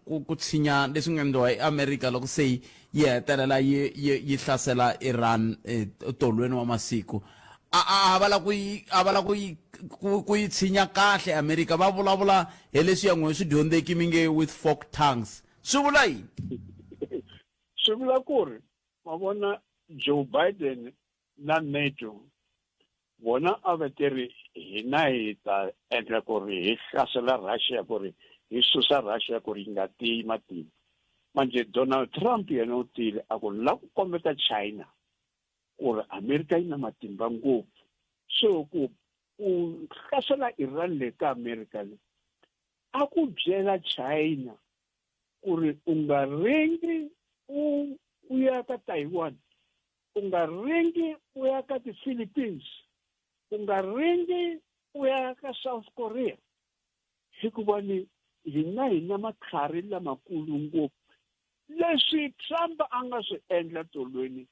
ku ku tshinya leswi nga endliwa hi America loko se yi hetelela yi yi yi hlasela Iran tolweni wa masiku a a va lava ku yi a va lava ku yi ku ku yi tshinya kahle America va vulavula hi leswi ya n'we swi dyondzeki mi nge with fork tongues swi vula yini swi vula ku ri ma vona Joe Biden na NATO vona a va teri hina hi ta endla ku ri hi hlasela Russia ku ri hi susa Russia ku ri yi nga tiyi matimba manje Donald Trump yena u tile a ku ni lava ku kombeta China ku ri Amerika yi na matimba ngopfu so ku ku hlasela Iran le ka Amerika le a ku byela China ku ri u nga ringi u u ya ka Taiwan u nga ringi u ya ka ti-Philippines u nga ringi u ya ka South Korea hikuva ni hina hi na matlhari lamakulu ngopfu leswi Trump a nga swi endla tolweni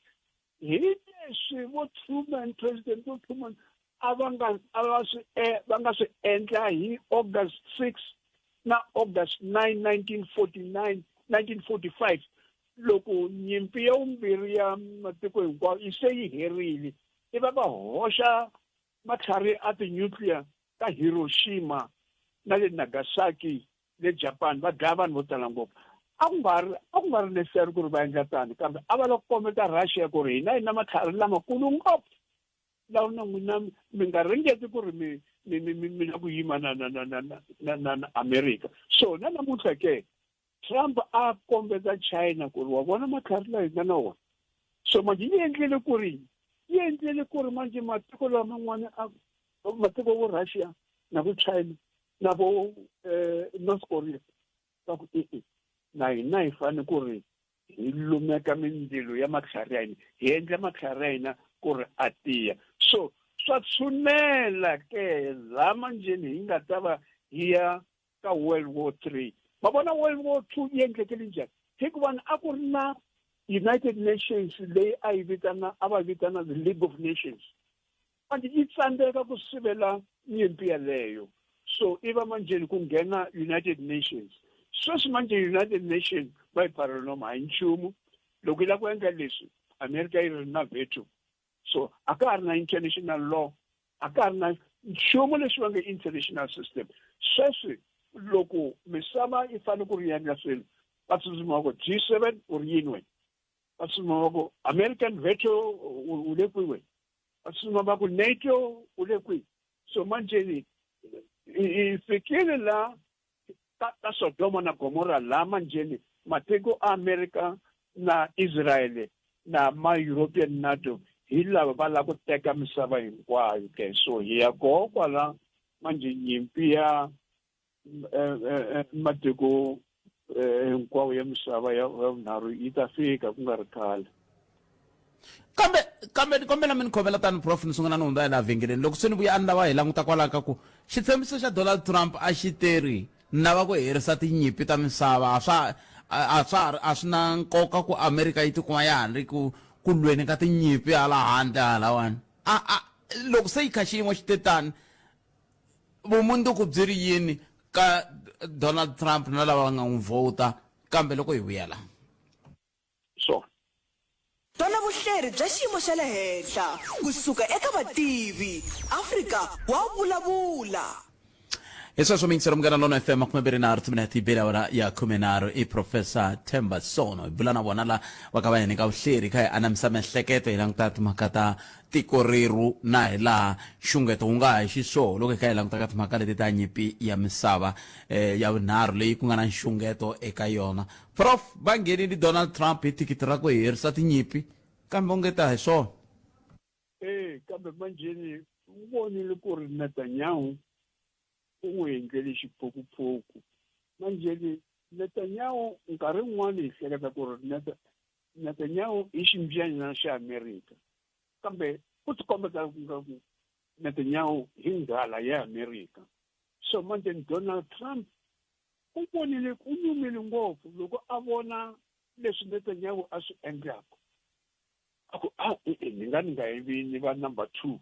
hi leswi vo Truman president vo Truman a va nga a va swi e, va nga swi endla hi August 6 na August 9 1949 1945 loko nyimpi ya vumbirhi ya matiko hinkwawo yi se yi herile i va va hoxa matlhari a ti-nuclear ka Hiroshima na le Nagasaki le Japan va dlaya vanhu vo tala ngopfu a ku nga ri a ku nga ri necessary ku ri va endla tano kambe a va lava ku kombeta Russia ku ri hina hi na matlhari lamakulu ngopfu lawa na n'wina mi nga ringeti ku ri mi mi mi mi mi la ku yima na na na na na na na America so na namuntlha ke Trump a kombeta China ku ri wa vona matlhari lawa hi nga na wona so manje yi endlele ku ri yi endlele ku ri manje matiko laman'wana matiko vo Russia na vo China na vo eh, North Korea va ku e-e na hina hi fanele ku ri hi lumeka mindzilo ya matlhari ya hina hi endla matlhari ya hina ku ri a tiya so swa tshunela ke laha manjheni hi nga ta va hi ya ka World War III ma vona World War II yi endlekele njhani hikuva a ku ri na United Nations leyi a yi vitana a va vitana the League of Nations manje yi tsandzeka ku sivela nyimpi yaleyo so i va manjheni ku nghena United Nations sweswi manje United Nations va yi pfarela nomu a hi nchumu loko yi lava ku endla leswi America yi ri na veto so a ka ha ri na international law a ka ha ri na nchumu lexi va nge international system sweswi loko misava yi fanele ku ri endla swilo va tsutsuma ku G seven u ri yini wena va tsutsuma va ku American veto u le kwihi wena va tsutsuma va ku NATO u le kwihi so manjeni hi fikile la ka, ka Sodoma na Gomora la manjeni matiko a America na Israel na ma European NATO hi lava va lava ku teka misava hinkwayo ke so hi ya koho kwala manje nyimpi ya eh, eh, eh, matiko hinkwawo ya misava ya vunharhu yi ta fika ku nga ri khale kambe kambe ni kombela mi ni khomela tani prof ni sungula ni hundza hi laha vhengeleni loko se ni vuya a ni lava hi languta kwalaho ka ku xitshembiso xa Donald Trump a xi teri ni lava ku herisa tinyimpi ta misava a swa a swa a swi na nkoka ku America yi tikuma ya ha ri ku ku lweni ka tinyimpi hala handle halawani a a loko se yi kha xiyimo xi te tani vumundzuku byi ri yini ka Donald Trump na lava va nga n'wi vhota kambe loko hi vuya la swona. Twana vuhleri bya xiyimo xa le henhla ku suka eka vativi. Afrika wa vulavula. Hi sweswo miyingiselo Munghana Lona FM 23 timinete yi bile awara ya 13 i Professor Themba Sono hi bula na vona la va ka va hi nyika vuhleri kha hi anamisa miehleketo hi languta timhaka ta tiko rerhu na hi laha nxungeto wu nga ha xiswona loko hi kha hi languta ka timhaka leti ta nyimpi ya misava eh, ya vunharhu leyi ku nga na nxungeto eka yona. Prof va nghenile Donald Trump hi thikithi ra ku herisa tinyimpi kambe onge ta hi swona. E kambe manjheni u vonile ku ri Netanyahu u n'wi endlele xiphukuphuku. Manjheni Netanyahu nkarhi wun'wani hi hleketa ku ri Netanyahu i ximbyanyana xa Amerika kambe ku tikombeta ku Netanyahu hi nghala ya Amerika. So manjheni Donald Trump u vonile u nyumile ngopfu loko a vona leswi Netanyahu a swi endlaka. A ku a e-e ni nga ni nga vi ni va number 2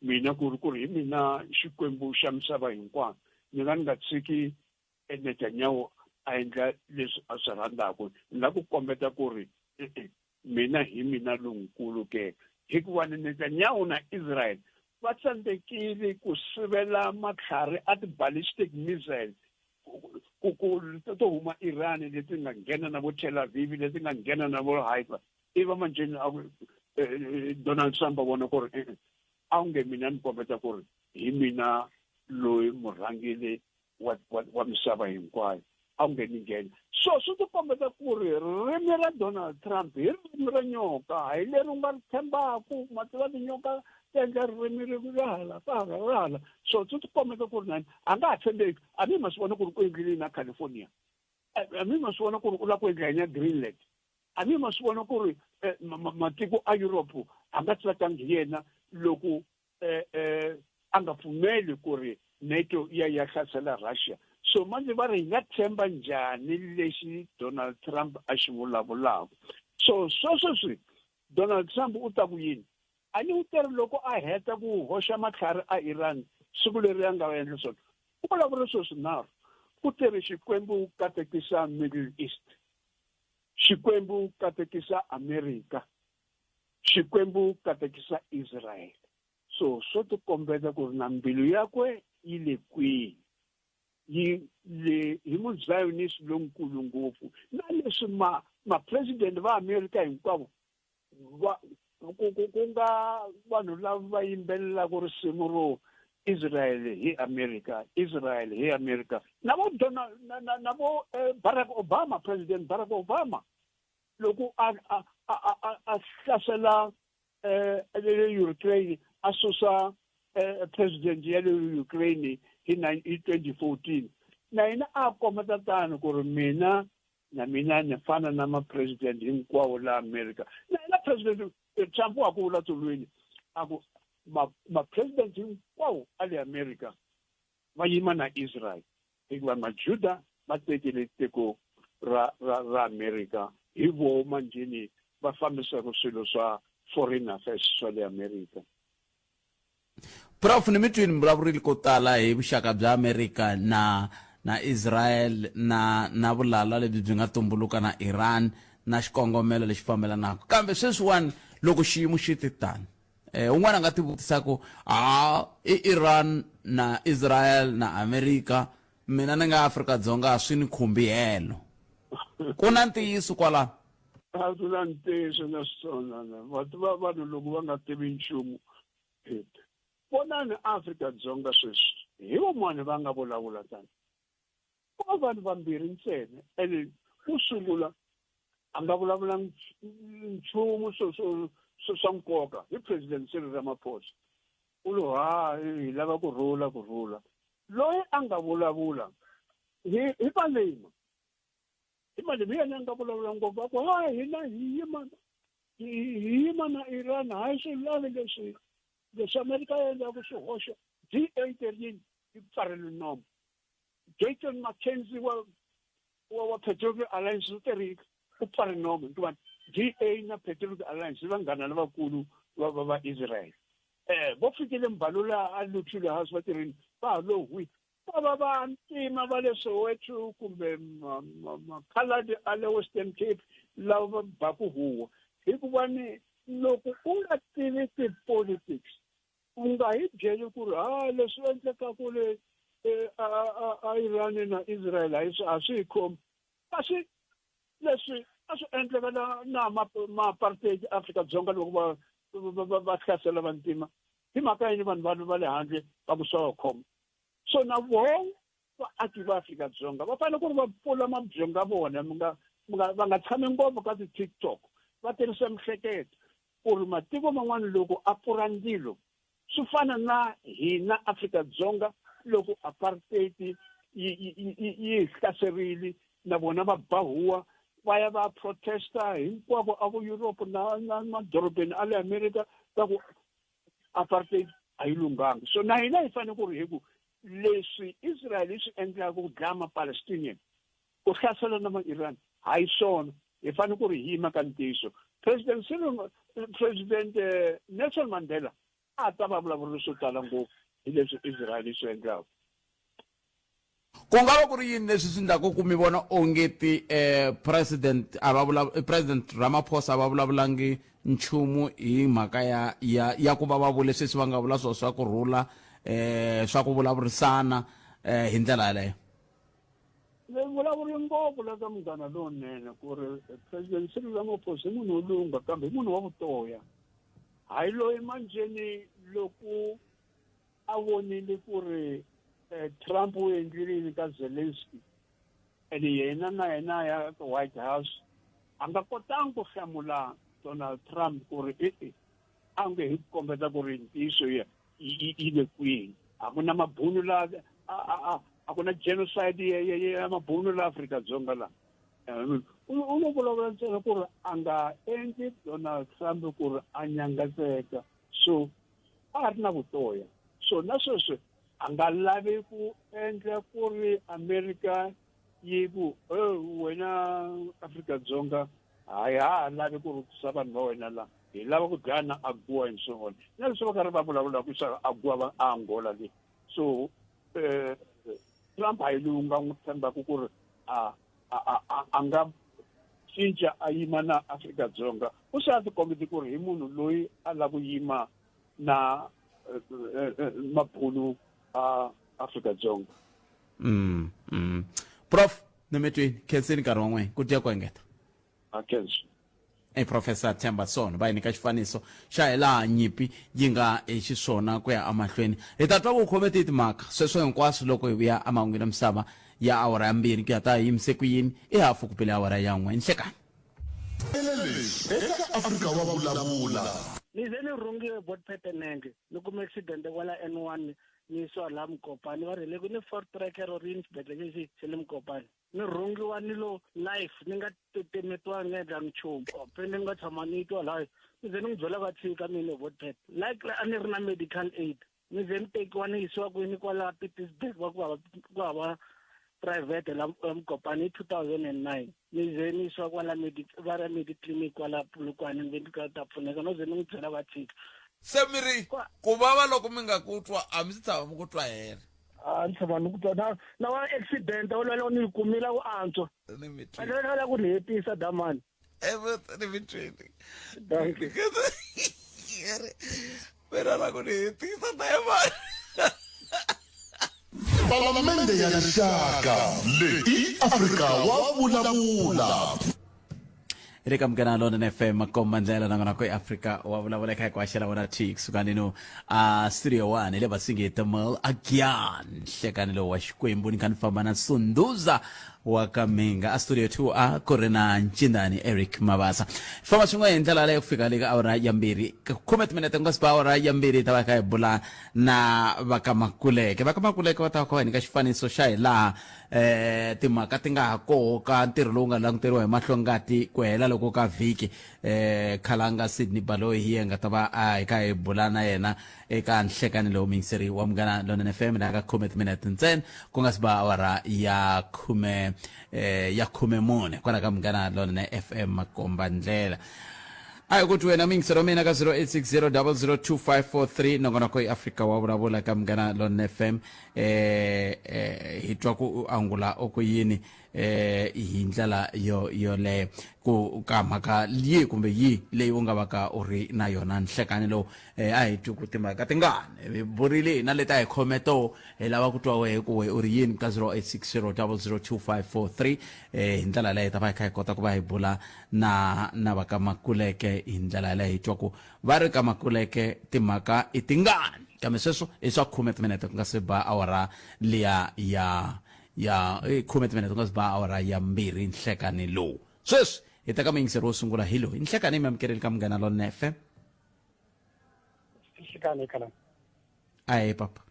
mina ku ri ku ri hi mina xikwembu xa misava hinkwayo ni nga ni nga tshiki Netanyahu a endla leswi a swi rhandzaka ni lava ku kombeta ku ri e-e mina hi mina lonkulu ke hikuva ni Netanyahu na Israel va tsandzekile ku sivela matlhari a ti-ballistic missile ku ku to huma Iran leti nga nghena na vo Tel Aviv leti nga nghena na vo Haifa ivi manjheni a ku Donald Trump a vona ku ri a wu nge mina ni kombeta ku ri hi mina loyi murhangeri wa wa wa misava hinkwayo a wu nge ni nghena so swi ti kombeta ku ri ririmi ra Donald Trump hi ririmi ra nyoka hayi leri u nga ri tshembaku ma tiva tinyoka ti endla ririmi ri ra hala ka hala ra hala so swi ti kombeta ku ri nani a nga ha tshembeki a mi ma swi vona ku ri u endlile na California a mi ma swi vona ku ri u lava ku endla yini ya Greenland a mi ma swi vona ku ri matiko a Europe a nga tsakangi hi yena loko a nga pfumeli ku ri NATO ya ya hlasela Russia so manje va ri hi nga tshemba njhani lexi Donald Trump a xi vulavulaka so sweswo swi Donald Trump u ta ku yini a ni u teri loko a heta ku hoxa matlhari a Iran siku leri a nga endla swona u vulavule swilo swinharhu ku teri Xikwembu katekisa Middle East Xikwembu katekisa America Xikwembu katekisa Israel so swo tikombeta ku ri na mbilu yakwe yi le kwihi yi le hi muzionist lonkulu ngopfu na leswi ma ma-president va America hinkwavo va ku ku ku nga vanhu lava va yimbelelaka risimu ro Israel hi America Israel hi America na vo Donald na na, na vo eh, Barack Obama President Barack Obama loko a a a a, a hlasela eh le Ukraine a susa eh, president ya le Ukraine hi 2014 na yena a kombeta tano ku ri mina na mina ni fana na ma-president hinkwawo la America na yena president Trump wa ku vula tsolweni a ku ma-president hinkwawo a le America va yima na Israel hikuva majuda va tekile tiko ra ra ra America hi voho manjheni va fambisaka swilo swa foreign affairs swa le America. Prof ni mi twini mi vulavurile ko tala hi vuxaka bya America na na Israel na na vulala lebyi byi nga tumbuluka na Iran na xikongomelo lexi fambelanaka kambe sweswiwani loko xiyimo xi ti tani eh un'wana a nga tivutisa ku a i Iran na Israel na America mina ni nga Afrika Dzonga a swi ni khumbi helo ku na ntiyiso kwalano a swi na ntiyiso na swona va tiva vanhu loko va nga tivi nchumu vonani Afrika Dzonga sweswi hi van'wani va nga vulavula tani ku va vanhu vambirhi ntsena ene ku sungula a nga vulavula nchumu swo swo swo swa nkoka hi president Cyril Ramaphosa u lo ha hi lava ku rhula ku rhula loyi a nga vulavula hi hi Malema hi Malema hi yena a nga vulavula ngopfu a ku ha hina hi yima hi yima na Iran hayi swi lavi leswi leswi Amerika yi endlaka swihoxo DA leri yi pfarele nomu Gayton McKenzie wa wa wa Patriotic Alliance u teri u pfale nomu hikuva DA na Patriotic Alliance i vanghana lavakulu va va va Israel eh vo fikile Mbalula a Luthuli House va tirhini va ha lo hwi va va va ntima va le Soweto kumbe makhaladi a le Western Cape lava va baku huwa hikuva ni loko u nga tivi ti-politics u nga hi byeli ku ri ha leswi endlekaku le eh, a a a Iran na Israel a swi a swi hi khomi kasi leswi a swi endleka na na ma-apartheid Afrika-Dzonga loko va va va hlasela vantima hi mhaka yini vanhu va va le handle va ku swa va khoma so na voho vaaki va Afrika-Dzonga va fanele ku ri va pfula mabyongo ya vona mi nga mi nga va nga tshami ngopfu ka ti-TikTok va tirhisa mihleketo ku ri matiko man'wana loko a pfura ndzilo swi fana na hina Afrika-Dzonga loko apartheid yi yi yi hlaserile na vona va ba huwa va ya va protesta hinkwako a vo Europe na na madorobeni a le America va ku apartheid a yi lunghanga so na hina hi fanele ku ri hi ku leswi Israel yi swi endlaka ku dlaya ma-Palestinian ku hlasela na ma-Iran hayi swona hi fanele ku ri hi yima ka ntiyiso president Cyril president eh, Nelson Mandela a ta va vulavurili swo tala ngopfu hi leswi Israel yi swi endlaka ku nga va ku ri yini leswi swi endlaka ku mi vona onge ti eh, president a va vula eh, president Ramaphosa a va vulavulangi nchumu hi mhaka ya ya ya ku va va vule sweswi va nga vula swona swa ku rhula eh swa ku vulavurisana eh hi ndlela yaleyo Ni vulavule ngopfu la ka Munghana Lonene ku ri President Cyril Ramaphosa i munhu wo lungha kambe i munhu wa vutoya. Hayi loyi manjheni loko a vonile ku ri eh, Trump u endlile yini ka Zelensky and yena na yena a ya ka White House a nga kotangi ku hlamula Donald Trump ku ri e-e a nge hi ku kombeta ku ri ntiyiso ya yi le kwini a ku na mabunu la a ku na genocide ya mabunu la Afrika-Dzonga la u lo vulavula ntsena ku ri a nga endli Donald Trump ku ri a nyangatseka so a ri na vutoya so na sweswi a nga lavi ku endla ku ri America yi ku wena Afrika-Dzonga hayi ha ha lavi ku rhutisa vanhu va wena la hi lava ku dlaya na AGOA and so on na leswi va karhi va vulavulaka leswaku AGOA va Angola le so um Trump a hi lowu nga n'wi tshembaka ku ri a a a nga cinca a yima na Afrika-Dzonga u se a tikombete ku ri hi munhu loyi a lava ku yima na eh, eh, eh, mabulu a Afrika-Dzonga mm, mm. Prof Nemetweni khenseni nkarhi wa n'wina ku dya ku engeta a khensa e Professor Themba Sono va hi nyika xifaniso xa hilaha nyimpi yi nga hi xiswona ku ya emahlweni hi ta twa ku khome tihi timhaka sweswo hinkwaswo loko hi vuya emahungwini ya misava ya awara ya mbirhi ku ya ta hi yimise ku yini i hafu ku pele awara ya n'we nhlekani Lexi eka Afrika wa vulavula. Ni ze ni rhungiwe bot petenenge ni kume accident kwala N1 ni yisiwa laha Mokopane va ri le ku ni Voortrekker or yini xibedhlele lexi xa le Mokopane ni rhungiwa ni lo life ni nga tetemetiwangi ni endlangi nchumu pende ni nga tshama ni twa laha ni ze ni n'wi byela va tshika mina bot pet like a ni ri na medical aid ni ze ni tekiwa ni yisiwa kwini kwala Pietersburg va ku hava ku hava private la Mokopane hi 2009 ni ze ni yisiwa kwala va ra Mediclinic kwala Polokwane ni ve ni ka ta pfuneka no ze ni n'wi byela va tshika se mi ri ku vava loko mi nga ku twa a mi si tshama mi ku twa hela a ni tshama ni ku twa na na wa accident wo lwela ni yi kumile ku antswa a la ku ni hetisa damani ni mi twini mina la ku ni hetisa dayimani Palamende ya Rixaka leyi Afrika wa vulavula. Hi le ka Munghana Lonene FM makomba ndlela na kona ku eAfrika wa vulavula eka ku haxela wona thi kusuka nino a studio 1 hi le Vasingita Mall again hlekani lowu wa Xikwembu ni kha ni famba na Sunduza wa ka Mhinga a studio 2 a ku ri na Ncindani Eric Mabasa famba swin'we hi ndlela leyo ku fika le ka awara ya mbirhi khume timinete ku nga si ba awara ya mbirhi hi ta va kha hi bula na va ka Makuleke va ka Makuleke va ta va kha va hi nyika xifaniso xa hi laha eh timhaka ti nga ha koho ka ntirho lowu nga languteriwa hi mahlo ngati ku hela loko ka vhiki eh Khalanga Sydney Baloyi hi yena nga ta va a hi kha hi bula na yena eka nhlekani lowu muyingiseri wa Munghana Lonene FM laha ka khume timinete ntsena ku nga si ba awara ya khume eh, ya khume mune kwala ka Munghana Lonene FM makomba ndlela a hi ku twi wena muyingiseri wa mina ka 0860002543 nongonoko i Afrika wa vulavula ka Munghana Lonene FM eh, eh, hi twa ku u angula u ku yini. eh hi ndlela yo yoleyo ku ka mhaka yihi kumbe yihi leyi u nga va ka u ri na yona nhlekani lowu eh, a hi twi ku timhaka tingani hi burile hina leti a hi khome to hi lava ku twa wehe ku we u ri yini ka 0860 002543 eh, hi ndlela yaleyo hi ta va hi kha hi kota ku va hi bula na na va ka makuleke hi ndlela yaleyo hi twa ku va ri ka makuleke timhaka i tingani kambe sweswo i swa khume timinete ku nga se ba awara liya ya ya eh, khume timinete ku nga se ba awara ya mbirhi nhlekani lowu sweswi hi teka muyingiseri wo sungula hi loyi nhlekani mi amukeleli ka munghana lonene fm Nhlekani ekhala. Ahe papa.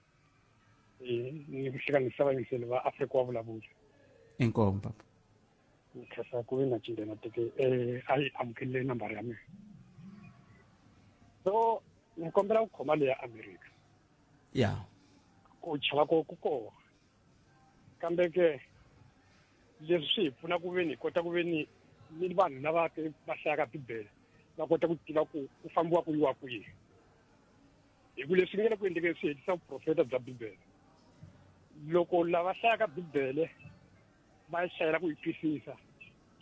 Eh, ni ku hlekanisa vayingiseli va Afrika wa vulavula. Inkomu papa. Ni khensa ku vi na cinca na teke eh a yi amukelile nambara ya mina. So ni kombela ku khoma leya America. Ya. Ku chava ko ku kona. Kambe ke leswi swi hi pfuna ku veni hi kota ku veni ni vanhu lava va hlayaka Bibele va kota ku tiva ku ku fambiwa ku yiwa kwihi hi ku leswi nge le ku endlekeni swi hetisa vuprofeta bya Bibele loko lava hlayaka Bibele va yi hlayela ku yi twisisa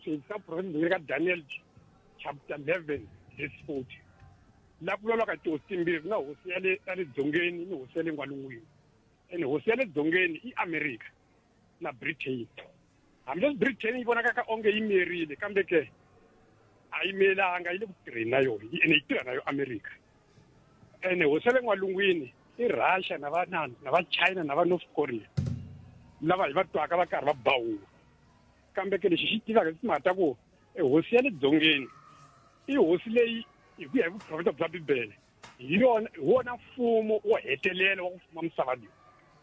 swi hetisa vuprofeta byi ka Daniel chapter 11 verse 40 la ku vulavulaka tihosi timbirhi na hosi ya le ya le dzongeni ni hosi ya le n'walungwini ene hosi ya le dzongeni i Amerika na Britain hambileswi Britain yi vonakaka onge yi miyerile kambe ke a yi miyelanga yi le ku tirheni na yona ene yi tirha na yo America ene hosi ya le n'walungwini i Russia na va na na va China na va North Korea lava hi va twaka va karhi va bawuwa kambe ke lexi xi tivaka i timhaka ta ku hosi ya le dzongeni i hosi leyi hi ku ya hi vuprofeta bya Bibele hi yona hi wona mfumo wo hetelela wa ku fuma misava leyi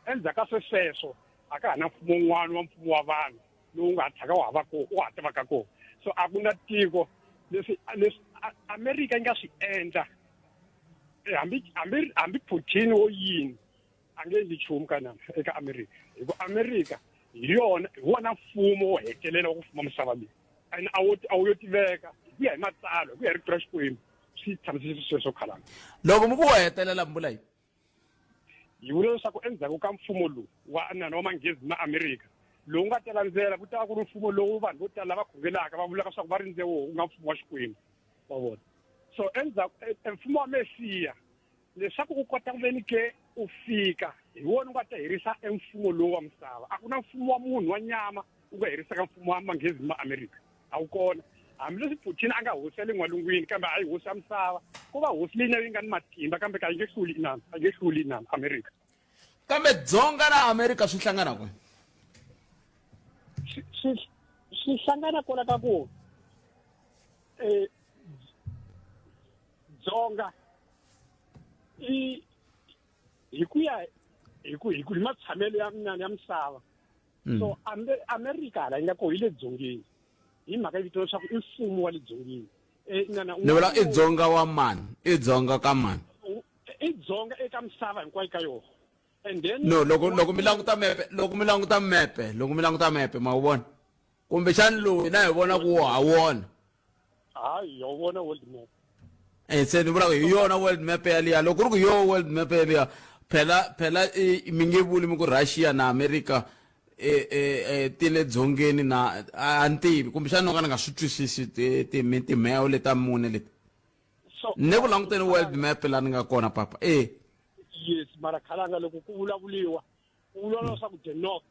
endzhaku ka swesweswo a ka ha na mfumo wun'wana wa mfumo wa vanhu lowu nga ha tlhaka wa ha va kona wa ha ta va ka kona so a ku na tiko leswi leswi Amerika yi nga swi endla eh, hambi hambi hambi Putin wo yini a nge endli nchumu ka nana eka Amerika hi ku Amerika hi yona hi wona mfumo wo hetelela wa ku fuma misava leyi and a wo a wu yo tiveka hi ku ya hi matsalwa hi ku ya hi rito ra Xikwembu swi tshamisise sweswo khalanga loko mi ku wo hetelela mi vula yini hi vula leswaku endzhaku ka mfumo lowu wa nana wa manghezi ma amerika lowu nga ta landzela ku ta va ku ri mfumo lowu vanhu vo tala lava khongelaka va vulaka leswaku va rindze woho ku nga mfumo wa xikwembu wa vona so endzhaku e, e, mfumo wa mesiya leswaku u kota ku veni ke u fika hi wona u nga ta herisa emfumo lowu wa misava a ku na mfumo wa munhu wa nyama u nga herisaka mfumo wa manghezi ma amerika a wu kona hambileswi Putin a nga hosi ya le n'walungwini kambe a yi hosi ya misava ko va hosi leyi na yi nga ni matimba kambe ka yi nge hluli inani a yi nge hluli inani Amerika kambe dzonga na Amerika swi hlangana kwihi swi swi hlangana kwala ka ku eh dzonga i hi ku ya hi ku hi ku hi matshamelo ya ya misava mm. so America hala yi nga koho yi le dzongeni hi mhaka yi vitana leswaku i mfumo wa le dzongeni eh, ni vula i dzonga wa mani i dzonga ka mani i dzonga eka misava hinkwayo ka yona and then no loko loko mi languta mepe loko mi languta mepe loko mi languta mepe ma wu vona kumbexani lowu hina hi vona ku ha wona hayi yo vona world map eh se ni vula ku hi yona world map yaliya loko ku ri ku yo world map yaliya phela phela mi nge vuli mi ku Russia na America e e e ti le dzongeni na a ni tivi kumbexana no ka ni nga swi twisisi timheho leta mune leti ni ku languteni world map la ni nga kona papa e yes mara khalanga loko ku vulavuliwa ku vulavuriwa leswaku the north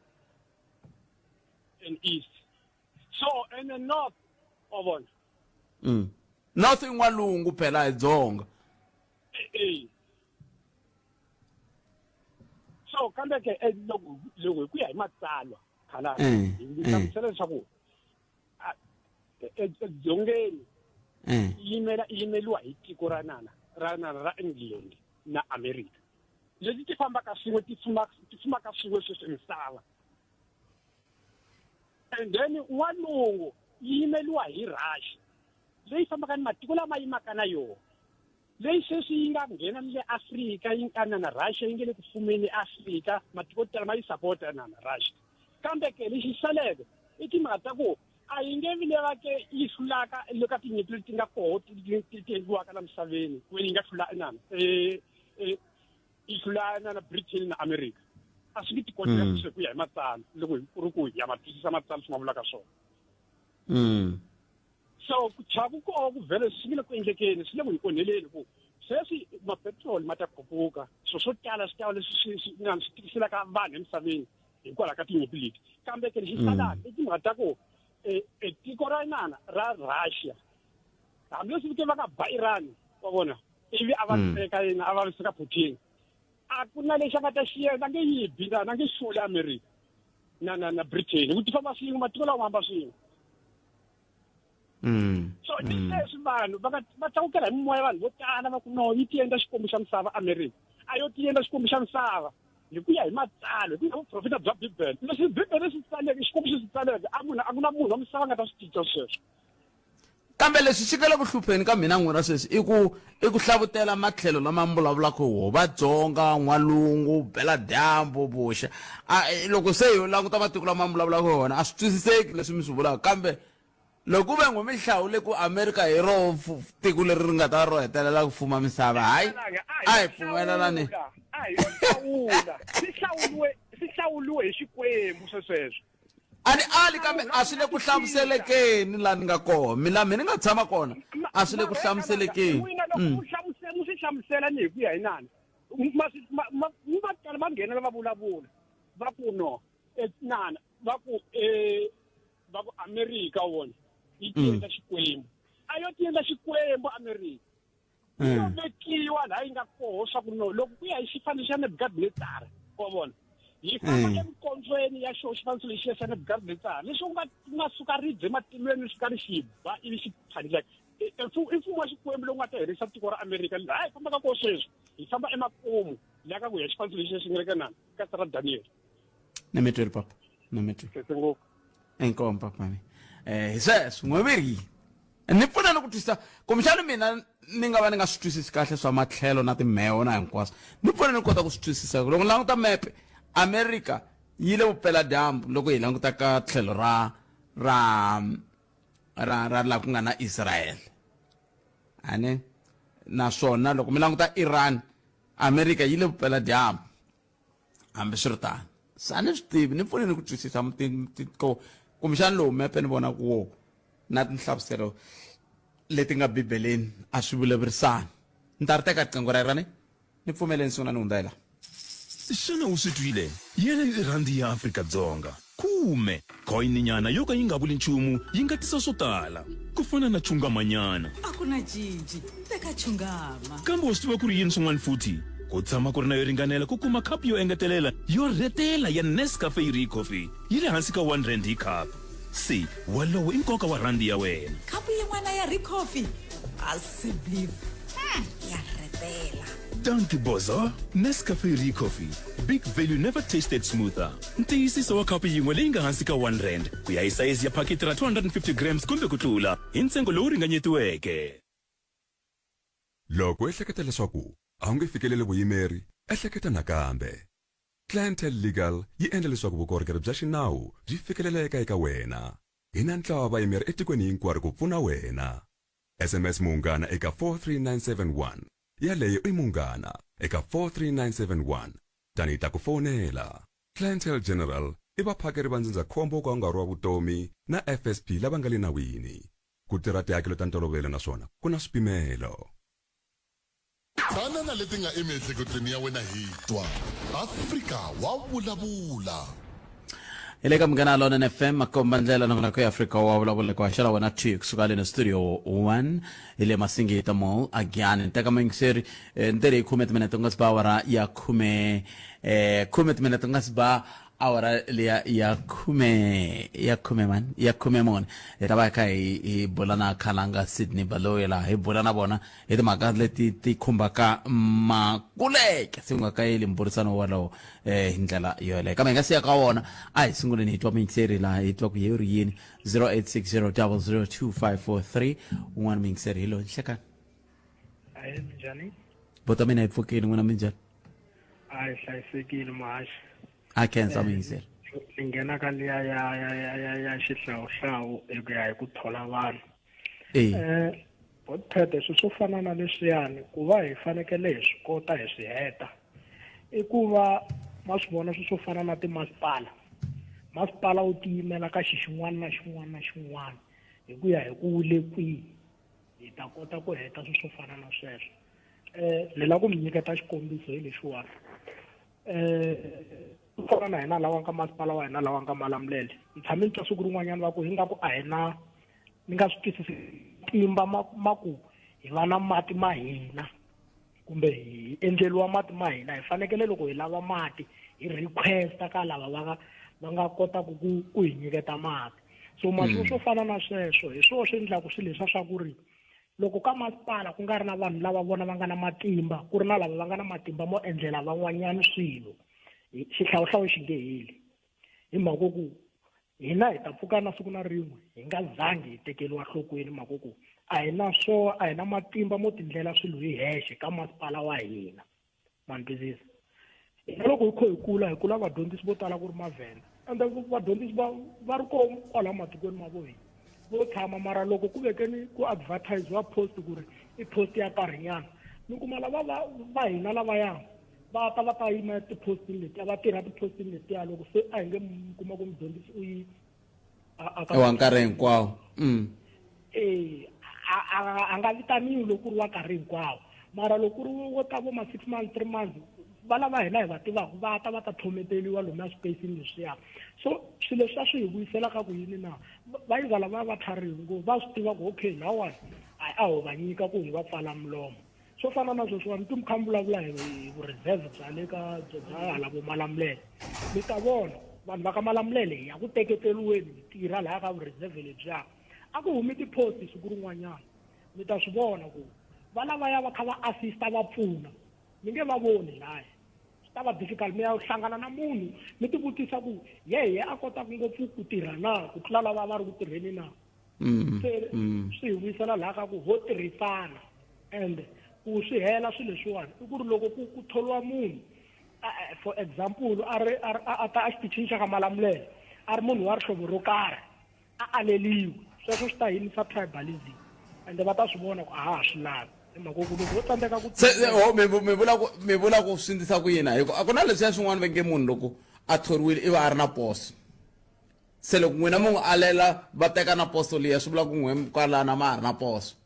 and east so and the north wa vona North i n'walungu phela hi dzonga e so kambe ke eh, loko loko hi ku ya hi matsalwa khala eh, hi eh. hlamusela leswaku edzongeni yimela yimeliwa hi tiko ra nana ra nana ra England na America leti ti fambaka swin'we ti fumaka ti fumaka swin'we sweswi misava and then n'walungu yi yimeliwa hi Russia leyi fambaka ni matiko lama yimaka na yona leyi sweswi yi nga nghena ni le Afrika yi nga na Russia yi nge le ku fumeni Afrika matiko tala ma yi sapota na na Russia kambe ke lexi saleke i timhaka ta ku a yi nge vi leva ke yi hlulaka le ka tinyimpi leti nga koho ti ti endliwaka la misaveni ku yi nga hlula inana yi hlula na na Britain na America. A swi nge ti koteka sweswo hi ku ya hi matsalwa, loko hi ku ri ku ya ma twisisa matsalwa swi ma vulaka swona. So ku chava ku koho ku vhele swi nge le ku endlekeni, swi le ku hi onheleni ku sweswi mapetroli ma ta khupuka, swilo swo tala swi ta va leswi swi swi nga swi tikiselaka vanhu emisaveni hikwalaho ka tinyimpi leti. Kambe ke lexi salaka i timhaka ta ku e tiko ra inana ra Russia, hambileswi ke va nga ba Iran wa vona, ivi a vaviseka yena, a vaviseka Putin, a ku na lexi a nga ta xi endla, nge yi bi na nge hluli America na Britain, hi ku ti famba swin'we, matiko lawa ma famba swin'we. So ni leswi vanhu va nga va tlakukela hi mimoya, vanhu vo tala va ku no yi ti endla xikwembu xa misava America, a yo ti endla xikwembu xa misava hi ku ya hi matsalwa, hi ku ya hi vuprofeta bya Bibele. Leswi Bibele swi tsaleke, xikwembu xi swi tsaleke, a munhu a ku na munhu wa misava nga ta swi cinca sweswo. Kambe leswi xi nga le ku hlupheni ka mina n'wina sweswi i ku hlavutela matlhelo lama mi vulavulaka hi wona, Vatsonga, N'walungu, Vupeladyambu, Vuxa. A loko se hi languta matiko lama mi vulavulaka hi wona, a swi twisiseki leswi mi swi vulaka. Kambe loko ku ve n'we mi hlawule ku Amerika hi roho tiko leri ri nga ta ro hetelela ku fuma misava, hayi, a hi pfumelelani. A hi yo hlawula, swi hlawuriwe, swi hlawuriwe hi Xikwembu swesweswo. A ni ali, kambe a swi le ku hlamuselekeni laha ni nga kona, mi laha mi ni nga tshama kona, a swi le ku hlamuselekeni. N'wina loko mu hlamusela, mu swi hlamusela ni hi ku ya hi nani, ma swi, ma, ma, va tala va nghena va vulavula va ku no, nana va ku, va ku America wona yi tiendla Xikwembu, a yo tiendla Xikwembu America, yi yo vekiwa laha yi nga koho swa ku no loko ku ya hi xifaniso xa Nebukadnetsara, wa vona, hi famba emikondzweni ya xo xifaniso lexiya xa Nebukadnetsara, lexi u nga suka ribye ematilweni ri fika ri xi ba ivi xi phandleka. I mfumo wa Xikwembu lowu nga ta herisa tiko ra Amerika. Laha hi fambaka koho sweswi, hi famba emakumu laha ka ku ya xifaniso lexiya xi nga le ka nani ka ra Daniel. Na mi tweli papa, na mi tweli. Sese ngopfu. Inkomu papa mi. Hi sweswo n'weveri ni pfuna ni ku twisisa, kumbexana mina ni nga va ni nga swi twisisi kahle swa matlhelo na timheho na hinkwaswo, ni pfuna ni kota ku swi twisisa. Loko ni languta mepe, America yi le vupeladyambu, loko hi languta ka tlhelo ra ra ra ra laha ku nga na Israel, ane naswona loko mi languta Iran, America yi le vupeladyambu. Hambiswiritano, se a ni swi tivi, ni pfune ni ku twisisa kumbexana lowu mepe ni vona ku wo na tinhlamuselo leti nga Bibeleni a swi vulavurisani. Ni ta ri teka riqingho rero ni ni pfumeleni sungula ni hundza hi laha. Xana u swi twile? Yeleyo i rhandi ya Afrika-Dzonga. Khume! Khoyininyana yo ka yi nga vuli nchumu yi nga tisa swo tala, ku fana na chungamanyana. A ku na cinci, teka chungama. Kambe wa swi tiva ku ri yini swin'wana futhi? Ku tshama ku ri na yo ringanela ku kuma khapu yo engetelela yo rhetela ya Nescafe Ricoffee yi le hansi ka R1 hi khapu. Se, wolowo i nkoka wa rhandi ya wena. Khapu yin'wana ya Ricoffee? Asseblief. Ya rhetela. Dankie bozo. Nescafe Ricoffee. Big value never tasted smoother. Ntiyisiso wa khapu yin'we leyi nga hansi ka R1 ku ya hi sayizi ya phakiti ra 250 grams kumbe ku tlula hi ntsengo lowu ringanyetiweke. Loko u ehleketa leswaku a wu nge fikeleli vuyimeri, ehleketa nakambe. Clientele Legal yi endla leswaku vukorhokeri bya xinawu byi fikeleleka eka wena. Hi na ntlawa wa vayimeri etikweni hinkwaro ku pfuna wena. SMS Munghana eka 43971. Yaleyo i Munghana eka 43971. Tani hi ta ku fonela. Clientele General i vaphakeri va ndzindzakhombo wo ka wu nga ri wa vutomi na FSP lava nga le nawini. Ku tirha tihakelo ta ntolovelo naswona ku na swipimelo. Tana na leti nga emiehleketweni ya wena hi twa. Afrika wa vulavula. Hi le ka Munghana Lonene FM, makomba ndlela nongonoko ya Afrika wa vulavula ku haxela wena thwi kusuka le na studio 1 hi le Masingita Mall agiyani. Ni teka mayingiseri ntirho hi khume timinete ku nga si ba awara ya khume, khume timinete ku nga si ba awara liya ya khume, ya khume mani, ya khume mune. Hi ta va hi kha hi bula na Khalanga Sydney Baloyi laha hi bula na vona hi timhaka leti ti khumbaka makuleke, se u nga kayeli mbhurisano wolowo hi ndlela yoleyo. Kambe hi nga siya ka wona, a hi sunguleni hi twa muyingiseri laha, hi twa ku ye ri yini. 0860002543 un'wana muyingiseri hi loyi. Nhlekani. Ahee, minjhani? Bota mina hi pfukile, n'wina minjhani? A hi hlayisekile muhaxi. A khensa muyingiseri. Ni nghena ka liya ya ya ya ya ya xihlawuhlawu hi ku ya hi ku thola vanhu. Botphede swi swo fana na leswiyani ku va hi fanekele hi swi kota hi swi heta i ku va Ma swi vona swilo swo fana na timasipala. Masipala wu tiyimela ka xi xin'wana na xin'wana na xin'wana hi ku ya hi ku wu le kwihi. Hi ta kota ku heta swilo swo fana na sweswo. Ni lava ku mi nyiketa xikombiso hi lexiwani. Ku fana na hina lawa ka masipala wa hina lawa nga Malamulele. Ni tshame ni twa siku rin'wanyana va ku ingaku a hi na ni nga swi twisisi matimba ma ma ku hi va na mati ma hina kumbe hi endleriwa mati ma hina hi fanekele loko hi lava mati hi requesta ka lava va nga va nga kotaka ku ku hi nyiketa mati so mati swo fana na sweswo hi swona swi endlaka swilo leswiya swa ku ri loko ka masipala ku nga ri na vanhu lava vona va nga na matimba ku ri na lava va nga na matimba mo endlela van'wanyana swilo xihlawuhlawu xi nge heli hi mhaka ku hina hi ta pfuka na siku na rin'we hi nga zangi hi tekeriwa nhlokweni mhaka ku a hi na swo a hi na matimba mo tindlela swilo hi hexe ka masipala wa hina ma ni twisisa hina loko hi kho hi kula hi kula vadyondzisi vo tala ku ri mavhenda ende vadyondzisi va va ri koho kwala matikweni ma vo hina vo tshama mara loko ku vekeni ku advertise-wa post ku ri i post ya karhinyana mi kuma lava va va hina lavaya va ta va ta yima etiphostini letiya va tirha tiphostini letiya loko se a hi nge mi kuma ku mudyondzisi u yi a wa nkarhi hinkwawo. E a nga vitaniwi loko ku ri wa nkarhi hinkwawo mara loko ku ri wo ta vo ma 6 months 3 months va lava hina hi va tivaka va ta va ta tlhometeriwa lomuya swipeyisini leswiya so swilo leswi a swi hi vuyisela ka ku yini na va yiva lava va tlharihi ngopfu va swi tiva ku okay lawani a ho va nyika ku hi va pfala milomo swo fana na sweswiwani ti mi kha mi vulavula hi vu-reserve bya le ka bya hala vo Malamulele mi ta vona vanhu va ka Malamulele hi ya ku teketeriweni hi tirha laya ka vu-reserve lebyiya a ku humi ti-post siku rin'wanyana mi ta swi vona ku va lavaya va kha va assista va pfuna mi nge va voni laya swi ta va difficult mi ya hlangana na munhu mi ti vutisa ku yeye a kotaka ngopfu ku tirha na ku tlula lava va ri ku tirheni na se swi hi vuyisela laha ka ku ho tirhisana and ku swi hela swilo leswiwani i ku ri loko ku ku thoriwa munhu for example a ri a ta exitichini xa ka Malamulele a ri munhu wa rihlovo ro karhi a aleliwe sweswo swi ta yimisa tribalism ende va ta swi vona ku a ha ha swi lavi hi mhaka ku loko wo tsandzeka ku se oh, mi mi vula ku mi vula ku swi ndlisa ku yini hi ku a ku na leswiya swin'wana va nge munhu loko a thoriwile i va a ri na poso se loko n'wina mi n'wi alela va teka na poso liya swi vula ku n'we kwalana ma ha ri na poso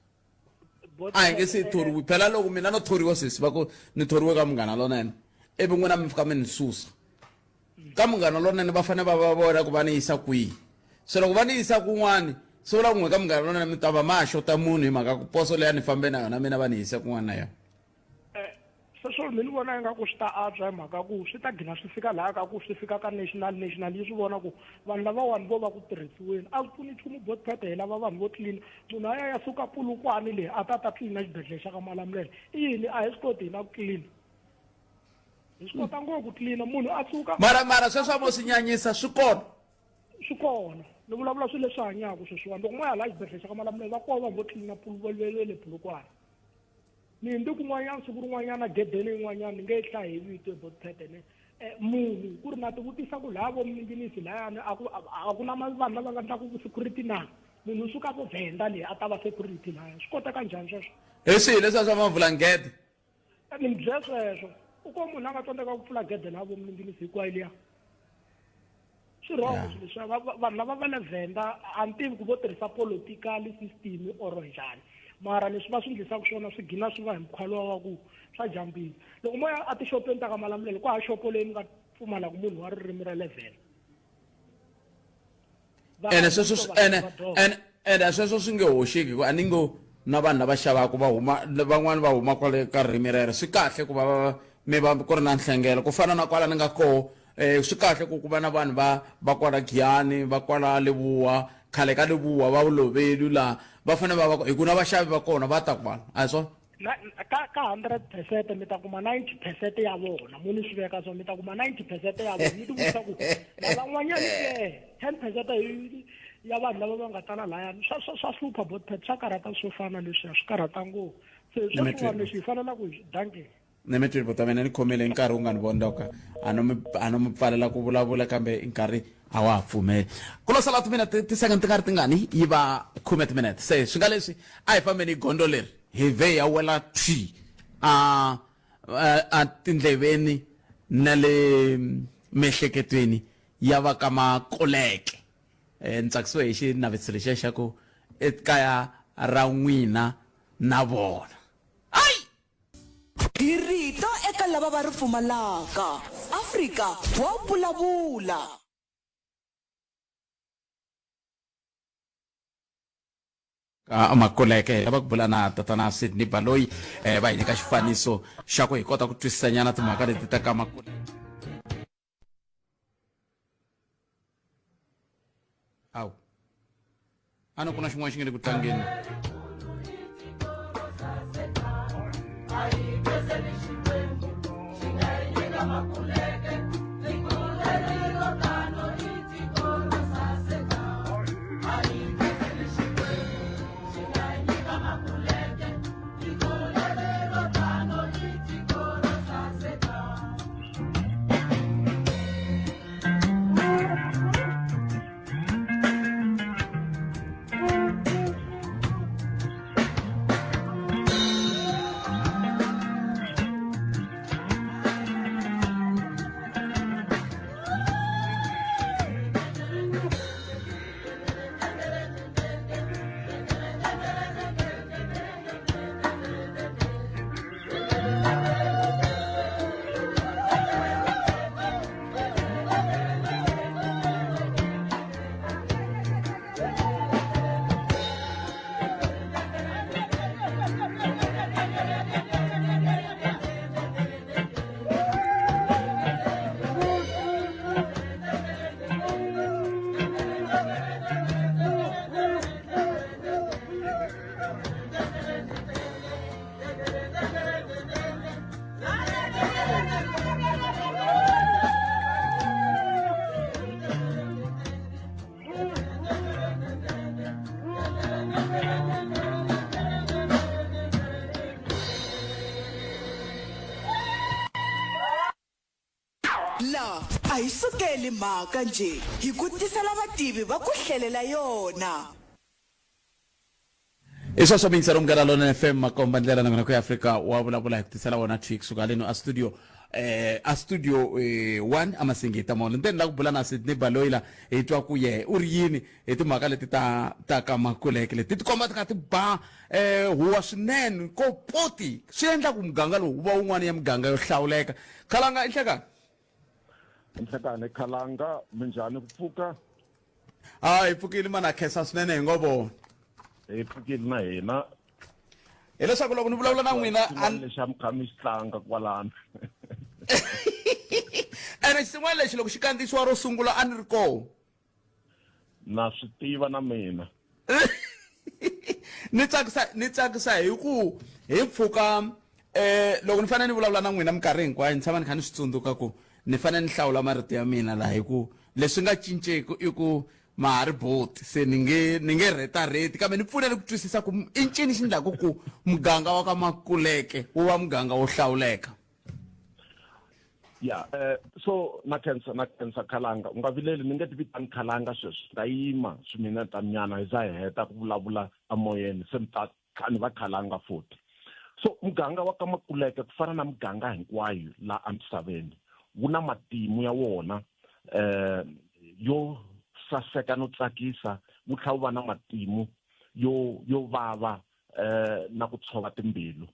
a hi nge se thoriwi phela loko mina no thoriwa sweswi va ku ni thoriwe ka munghana lonene ivi n'wina mi fika mi ni susa ka munghana lonene va fanele va va vona ku va ni yisa kwihi se loko va ni yisa kun'wani swi vula ku n'we ka munghana lonene mi ta va ma ha xota munhu hi mhaka ku poso leyi a ni fambe na yona mina va ni yise kun'wana na yona Sweswo mi ni vona ingaku swi ta antswa hi mhaka ku swi ta gina swi fika laha ka ku swi fika ka national national yi swi vona ku vanhu lavawani vo va ku tirhisiweni a swi pfuni nchumu botpete hi lava vanhu vo tlilina munhu a ya ya suka Polokwane le a ta ta tlilina xibedhlele xa ka Malamulele i yini a hi swi koti hina ku tlilina hi swi kota ngopfu ku tlilina munhu a suka mara mara sweswo a vo swi nyanyisa swi kona swi kona ni vulavula swilo leswi hanyaka sweswiwani loko mo ya laha xibedhlele xa ka Malamulele va kona vanhu vo tlilina le Polokwane Ni hundze kun'wanyana siku rin'wanyana gedeni yin'wanyana ni nge yi hlayi hi vito Botpete ne eh, munhu ku ri na ti vutisa ku laya vo minginisi layani a ku a ku na vanhu lava nga endlaku security na munhu u suka vo vhenda leyi a ta va security laya swi koteka njhani sweswo hi swihi leswiya swa mavulangede ni mi byela sweswo u ko munhu a nga tsandzeka ku pfula gede laha vo minginisi hinkwayo liya swi wrong swilo leswiya vanhu lava va le Venda a ni tivi ku vo tirhisa political system or njhani mara leswi va swi ndlisaka swona swi gina swi va hi mukhuva luwa wa ku swa jambile loko mo ya etixopeni ta ka Malamulele ku hava xopo leyi mi nga pfumalaka munhu wa ririmi ra le Venda ene sweswo ene ene ene sweswo swi nge hoxeki hikuva a ni ngo na vanhu lava xavaka va huma van'wani va huma kwale ka ririmi rero swi kahle ku va mi va ku ri na nhlengelo ku fana na kwala ni nga koho um swi kahle ku ku va na vanhu va va kwala Giyani va kwala Lebowa khale ka Lebowa va Vulovelu laha va fanele va va hi ku na vaxavi va kona va ta kwala a hi swona na ka ka 100% mi ta kuma 90% ya vona mo ni swi veka so mi ta kuma 90% ya vona mi ti vutisa ku lavan'wanyana ke 10% ya vanhu lava va nga tala layani swa swa swa hlupha botpet swa karhata swo fana leswiya swi karhata ngopfu se sweswiwani leswi hi fanelaka hi danke ni mi twile buta mina ni khomile nkarhi wu nga ni vondoka a no mi a no mi pfalela ku vulavula kambe nkarhi a wa ha pfumeli ku lo sala timina ti-second ti nga ri tingani yi va khume timinete se swi nga leswi a hi fambeni hi gondzo leri hi vhe ya wela thwi a a tindleveni na le miehleketweni ya va ka Makuleke. Eh, ni tsakisiwe hi xinavetiso lexiya xa ku ekaya ra n'wina na vona. Ai! Hi rito eka lava va ri pfumalaka. Afrika wa vulavula. Ka Makuleke hi lava ku bula na tatana Sydney Baloyi eh, va hi nyika xifaniso xa ku hi kota ku twisisanyana timhaka leti ta ka Makuleke. Awu a ni ku na xin'wana xi nga le ku tlangeni. La a hi sukeli mhaka njhe hi ku tisela vativi va ku hlelela yona. I sweswo miyingiselo Munghana Lonene FM makomba ndlela nongonoko ya Afrika wa vulavula hi ku tisela wona thwi kusuka leno a studio eh a studio eh, 1 a Masingita Mall nte ni la ku bula na Sydney Baloyi la hi twa ku yehe u ri yini hi timhaka leti ta ta ka Makuleke leti ti tikomba ti kha ti ba eh huwa swinene ko poti swi endla ku muganga lowu wu va wun'wana ya miganga yo hlawuleka khalanga i nhlekani Nhlekani khalanga minjhani ku pfuka Ha hi pfukile mana khensa swinene hi ngo vona. Hi pfukile na hina. Hileswaku loko ni vulavula na n'wina a lexi a mi kha mi xi tlanga kwalano. Ene xin'wana lexi loko xi kandziyisiwa ro sungula a ni ri kona. Na swi tiva na mina. Ni tsakisa ni tsakisa hi ku hi mpfhuka eh loko ni fanele ni vulavula na n'wina minkarhi hinkwayo ni tshama ni kha ni swi tsundzuka ku ni fanele ni hlawula marito ya mina laha hi ku leswi nga cinceku i ku ma ha ri boti se ni nge ni nge rhetarheti kambe ni pfunele ku twisisa ku i ncini xi ndlaku ku muganga wa ka Makuleke wu va muganga wo hlawuleka. Ya eh so na khensa na khensa khalanga u nga vileli ni nge ti vitani khalanga sweswi ta yima swimineta nyana hi za hi heta ku vulavula emoyeni se mi ta kha ni va khalanga futhi so muganga wa ka Makuleke ku fana na muganga hinkwayo la emisaveni wu na matimu ya wona eh yo saseka no tsakisa wu tlhela wu va na matimu yo yo vava eh na ku tshova timbilu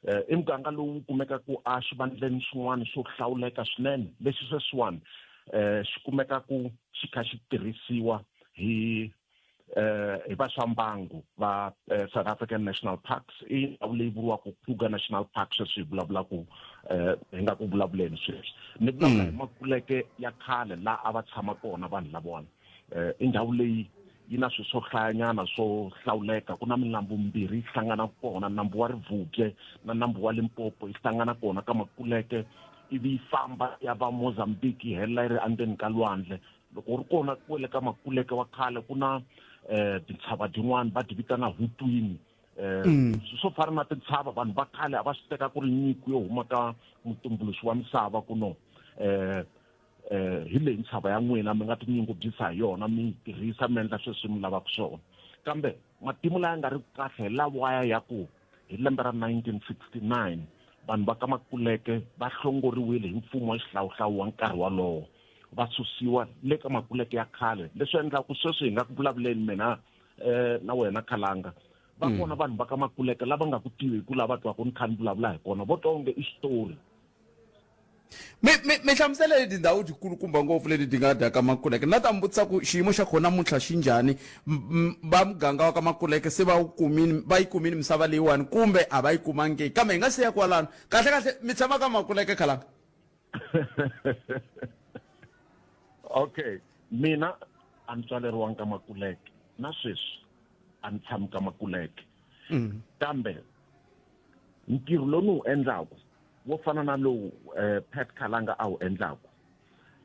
eh i muganga lowu kumekaka a xivandleni xin'wana xo hlawuleka swinene lexi sweswiwani eh xi kumeka ku xi kha xi tirhisiwa hi eh hi va swa mbangu va eh, South African National Parks i ndhawu leyi vuriwaka Kruger National Park sweswi hi vulavulaka eh hi nga ku vulavuleni sweswi ni vulavula hi Makuleke ya khale laha a va tshama kona vanhu lavawani eh i ndhawu leyi yi na swilo swo hlayanyana swo hlawuleka ku na milambu mimbirhi yi hlangana kona nambu wa Rivubye na nambu wa Limpopo yi hlangana kona ka Makuleke ivi yi famba ya va Mozambique yi helela yi ri endzeni ka lwandle loko u ri kona kwele ka Makuleke wa khale ku na eh tintshava tin'wana va ti vitana Hutwini eh swo fana na tintshava vanhu va khale a va swi teka ku ri nyiko yo huma ka mutumbuluxi wa misava ku no eh eh hi leyi ntshava ya n'wina mi nga tinyungubyisa hi yona mi yi tirhisa mi endla sweswi mi lavaka swona kambe matimu laya nga ri kahle hi lawaya ya ku hi lembe ra 1969 Vanhu va ka Makuleke va hlongoriwile hi mfumo wa xihlawuhlawu wa nkarhi wolowo, va susiwa le ka Makuleke ya khale, leswi endlaka ku sweswi hi nga ku vulavuleni mina na wena Khalanga, va kona vanhu va ka Makuleke lava nga ku tiviku, lava twaka ni kha ni vulavula hi kona, vo twa onge i xitori. Mi mi mi hlamusela leti tindhawu tikulukumba ngopfu leti ti nga dya ka Makuleke. Na ta mi vutisa ku xiyimo xa kona namuntlha xi njhani? Va muganga wa ka Makuleke se va wu kumini, va yi kumini misava leyiwani kumbe a va yi kumangi? Kambe hi nga se ya kwalano, kahle kahle mi tshama ka Makuleke Khalanga? Okay, mina a ni tswaleriwanga ka Makuleke, na sweswi a ni tshami ka Makuleke. Kambe ntirho lowu ni wu endlaku wo fana na lowu Pat Khalanga a wu endlaku,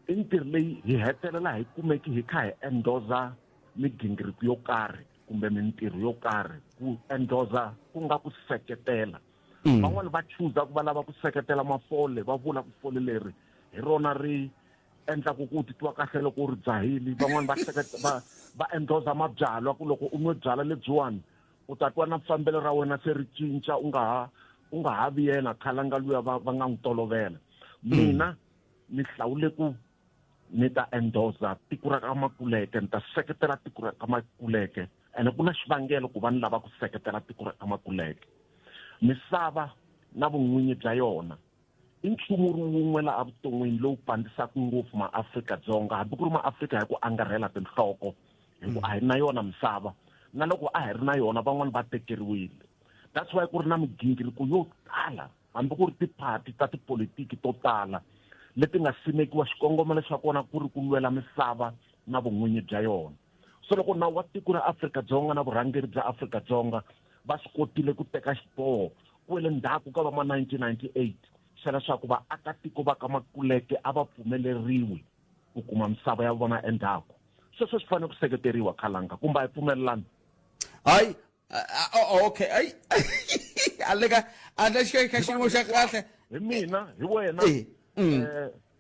i ntirho leyi hi hetelela hi kumeki hi kha hi endorsa migingiriko yo karhi kumbe mintirho yo karhi. Ku endorsa ku nga ku seketela. Van'wani va chuza ku va lava ku seketela mafole, va vula ku fole leri hi rona ri endlaku ku u titwa kahle loko u ri dzahile. Van'wani va va va endorsa mabyalwa ku loko u nwe byalwa lebyiwani u ta twa na fambelo ra wena se ri cinca, u nga ha u nga ha vi yena Khalanga luya va va nga n'wi tolovela. Mina ni hlawule ku ni ta endorsa tiko ra ka Makuleke, ni ta seketela tiko ra ka Makuleke, ene ku na xivangelo ku va ni lava ku seketela tiko ra ka Makuleke. Misava na vun'winyi bya yona i nchumu ri wun'we laha evuton'wini lowu pandzisaka ngopfu maAfrika-Dzonga, hambi ku ri maAfrika hi ku angarhela tinhloko, hi ku a hi na yona misava, na loko a hi ri na yona van'wani va tekeriwile. That's why ku ri na migingiriko yo tala, hambi ku ri tiphati ta tipolitiki to tala leti nga simekiwa, xikongomelo xa kona ku ri ku lwela misava na vun'winyi bya yona. So loko nawu wa tiko ra Afrika-Dzonga na vurhangeri bya Afrika-Dzonga va swi kotile ku teka xiboho kwele ndzhaku ka va ma 1998 xa leswaku vaakatiko va ka Makuleke a va pfumeleriwi ku kuma misava ya vona endzhaku, sweswo swi fanele ku seketeriwa, Khalanga, kumbe a hi pfumelelani? Hayi, okay, ayi a le ka a le ka xiyimo xa kahle. Hi mina, hi wena,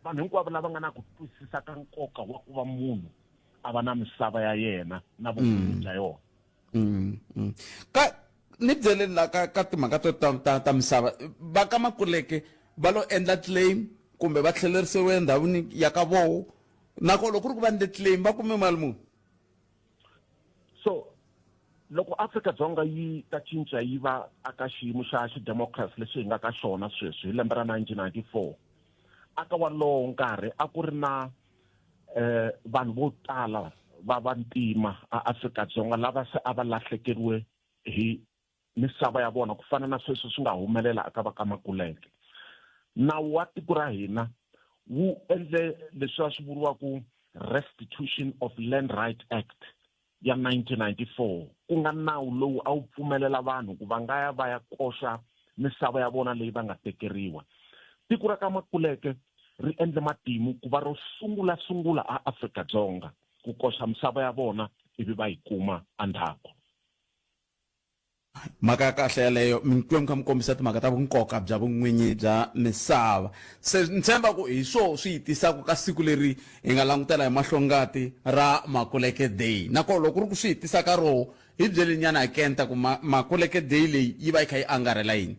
vanhu hinkwavo lava nga na ku twisisa ka nkoka wa ku va munhu a va na misava ya yena na vun'winyi bya yona. Ka ni byeleni la ka ka timhaka to ta ta ta misava, va ka Makuleke va lo endla claim kumbe va tlhelerisiwe endhawini ya ka voho? Nakona loko ku ri ku va endle claim, va kume mali muni? So loko Afrika-Dzonga yi ta cinca yi va aka xiyimo xa xidemocracy lexi hi nga ka xona sweswi hi lembe ra 1994, aka walowo nkarhi a ku ri na vanhu vo tala va vantima a Afrika-Dzonga lava se a va lahlekeriwe hi misava ya vona, ku fana na sweswi swi nga humelela eka va ka Makuleke. Nawu wa tiko ra hina wu endle leswi a swi vuriwaka Restitution of Land Right Act ya 1994, ku nga nawu lowu a wu pfumelela vanhu ku va nga ya va ya koxa misava ya vona leyi va nga tekeriwa. Tiko ra ka Makuleke ri endle matimu ku va ro sungula sungula a Afrika-Dzonga ku koxa misava ya vona ivi va yi kuma endzhaku. Mhaka ya kahle yaleyo, mi twe mi kha mi kombisa timhaka ta vunkoka bya vun'winyi bya misava. Se ni tshemba ku hi swoho swi hi tisaka ka siku leri hi nga langutela hi mahlongati ra Makuleke Day. Nakona loko ku ri ku swi hi tisa ka roho, hi byeleni nyana hi kenta ku Makuleke Day leyi yi va yi kha yi angarhela yini?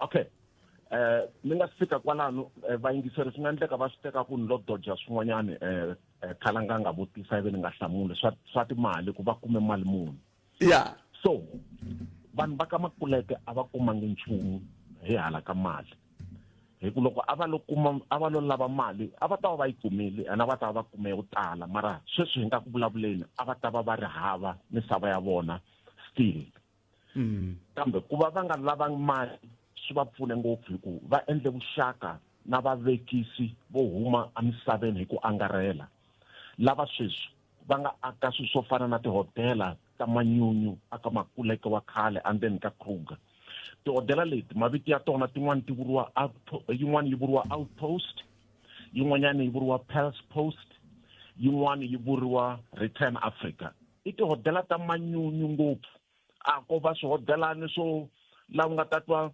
Okay. Ni nga si fika kwalano, vayingiseri swi nga endleka va swi teka ku ni lo doja swin'wanyani, Khalanga a nga vutisa ivi ni nga hlamuli swa timali ku va kume mali muni. So vanhu va ka Makuleke a va kumangi nchumu hi hala ka mali, hi ku loko a va lo kuma, a va lo lava mali a va ta va va yi kumile, ene a va ta va va kume yo tala, mara sweswi hi nga ku vulavuleni a va ta va va ri hava misava ya vona still. Kambe ku va va nga lavangi mali swi va pfune ngopfu, hi ku va endle vuxaka na vavekisi vo huma emisaveni hi ku angarhela, lava sweswi va nga aka swilo swo fana na tihodela ta manyunyu aka Makuleke wa khale endzeni ka Kruger. Tihodela leti mavito ya tona tin'wana ti vuriwa yin'wana yi vuriwa Outpost, yin'wanyana yi vuriwa Pearls Post, yin'wana yi vuriwa Return Africa. I tihodela ta manyunyu ngopfu, a ko va swihodelani swo la u nga ta twa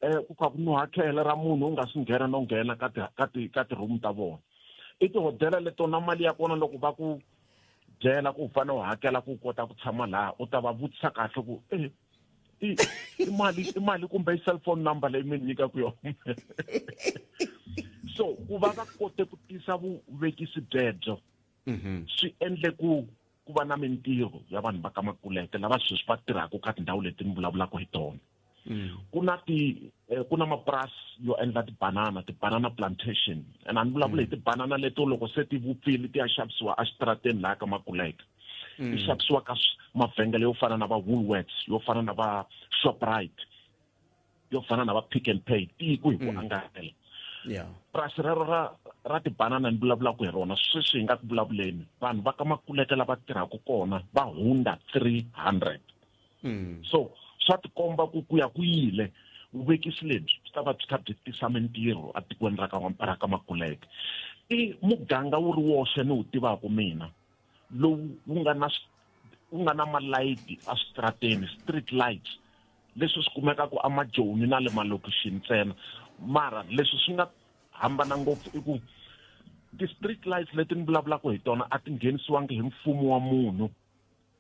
ku kha ku nuha khele ra munhu u nga swi nghena no nghena ka ti ka ti ka ti-room ta vona. I tihodela leto na mali ya kona loko va ku byela ku u fanele u hakela ku kota ku tshama laha, u ta va vutisa kahle ku I i mali i mali kumbe i cellphone number leyi mi ni nyikaka yona so ku va va kote ku tisa vuvekisi byebyo swi endle ku ku va na mintirho ya vanhu va ka Makuleke lava sweswi va tirhaka ka tindhawu leti ni vulavulaka hi tona ku na ti eh, ku na mapurasi yo endla tibanana ti-banana plantation and a ni vulavula hi tibanana leto loko se ti vupfile ti ya xavisiwa exitarateni laha ka Makuleke ti xavisiwa ka mavhengele yo fana na va Woolworths yo fana na va Shoprite yo fana na va Pick n Pay tiko hi ku angarhela yeah purasi rero ra ra tibanana ni vulavulaka hi rona sweswi hi nga ku vulavuleni vanhu va ka Makuleke lava tirhaka kona va hundza 300 so swa tikomba ku ku ya ku yile vuvekisi lebyi byi ta va byi kha byi tisa mintirho etikweni ra ka ra ka Makuleke i muganga wu ri woxe ni wu tivaka mina lowu wu nga na wu nga na malayiti eswitarateni street lights leswi swi kumekaka emajoni na le malokixini ntsena mara leswi swi nga hambana ngopfu i ku ti-street lights leti ni vulavulaka hi tona a ti nghenisiwangi hi mfumo wa munhu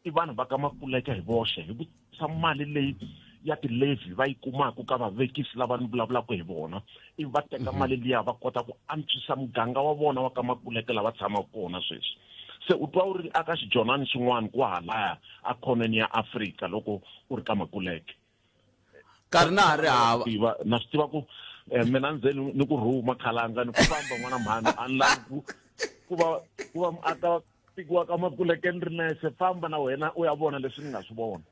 i vanhu va ka Makuleke hi voxe hi ku tirhisa mali leyi ya ti-levy va yi kumaka ka vavekisi lava ni vulavulaka hi vona ivi va teka mali liya va kota ku antswisa muganga wa vona wa ka Makuleke lava tshamaka kona sweswi se u twa u ri aka xijonani xin'wana kwahalaya a khoneni ya Afrika loko u ri ka Makuleke nkarhi na ha ri hava tiva na swi tiva ku eh, mina ni ze ni ku rhuma khalanga ni ku famba n'wana mhani a ni lavi ku ku va ku va muaka tiko wa ka Makuleke ni ri nexe famba na wena u ya vona leswi ni nga swi vona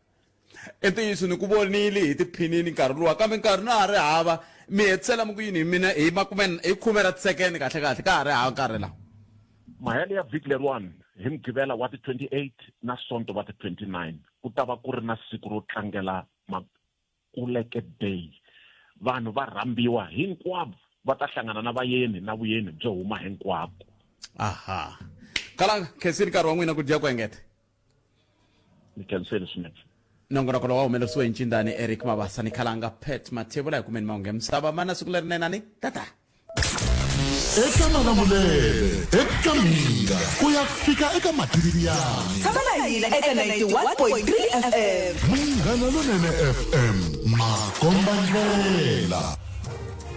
i ntiyiso ni ku vonile hi tiphinini nkarhi luwa kambe nkarhi na ha ri hava mi hetisela mi ku yini hi mina hi makume hi khume ra tisekende kahle kahle ka ha ri hava nkarhi laha mahele ya vhiki leriwani hi mugqivela wa ti 28 na sonto wa ti 29 ku ta va ku ri na siku ro tlangela Makuleke Day vanhu va rhambiwa hinkwavo va ta hlangana na vayeni na vuyeni byo huma hinkwako aha kalanga khensini nkarhi wa n'wina ku dya ku engeta ni khensile swinene nongonoko lowu wa humelerisiwe hi ncindani Eric Mabasa ni khalanga Pat Mathebula hi kumeni mahungu ya misava mana siku lerinene ni tata eka Malamulele eka Mhinga ku ya fika eka Matiriyani Tshama na hina eka 91.3 FM. Munghana Lonene FM makomba ndlela.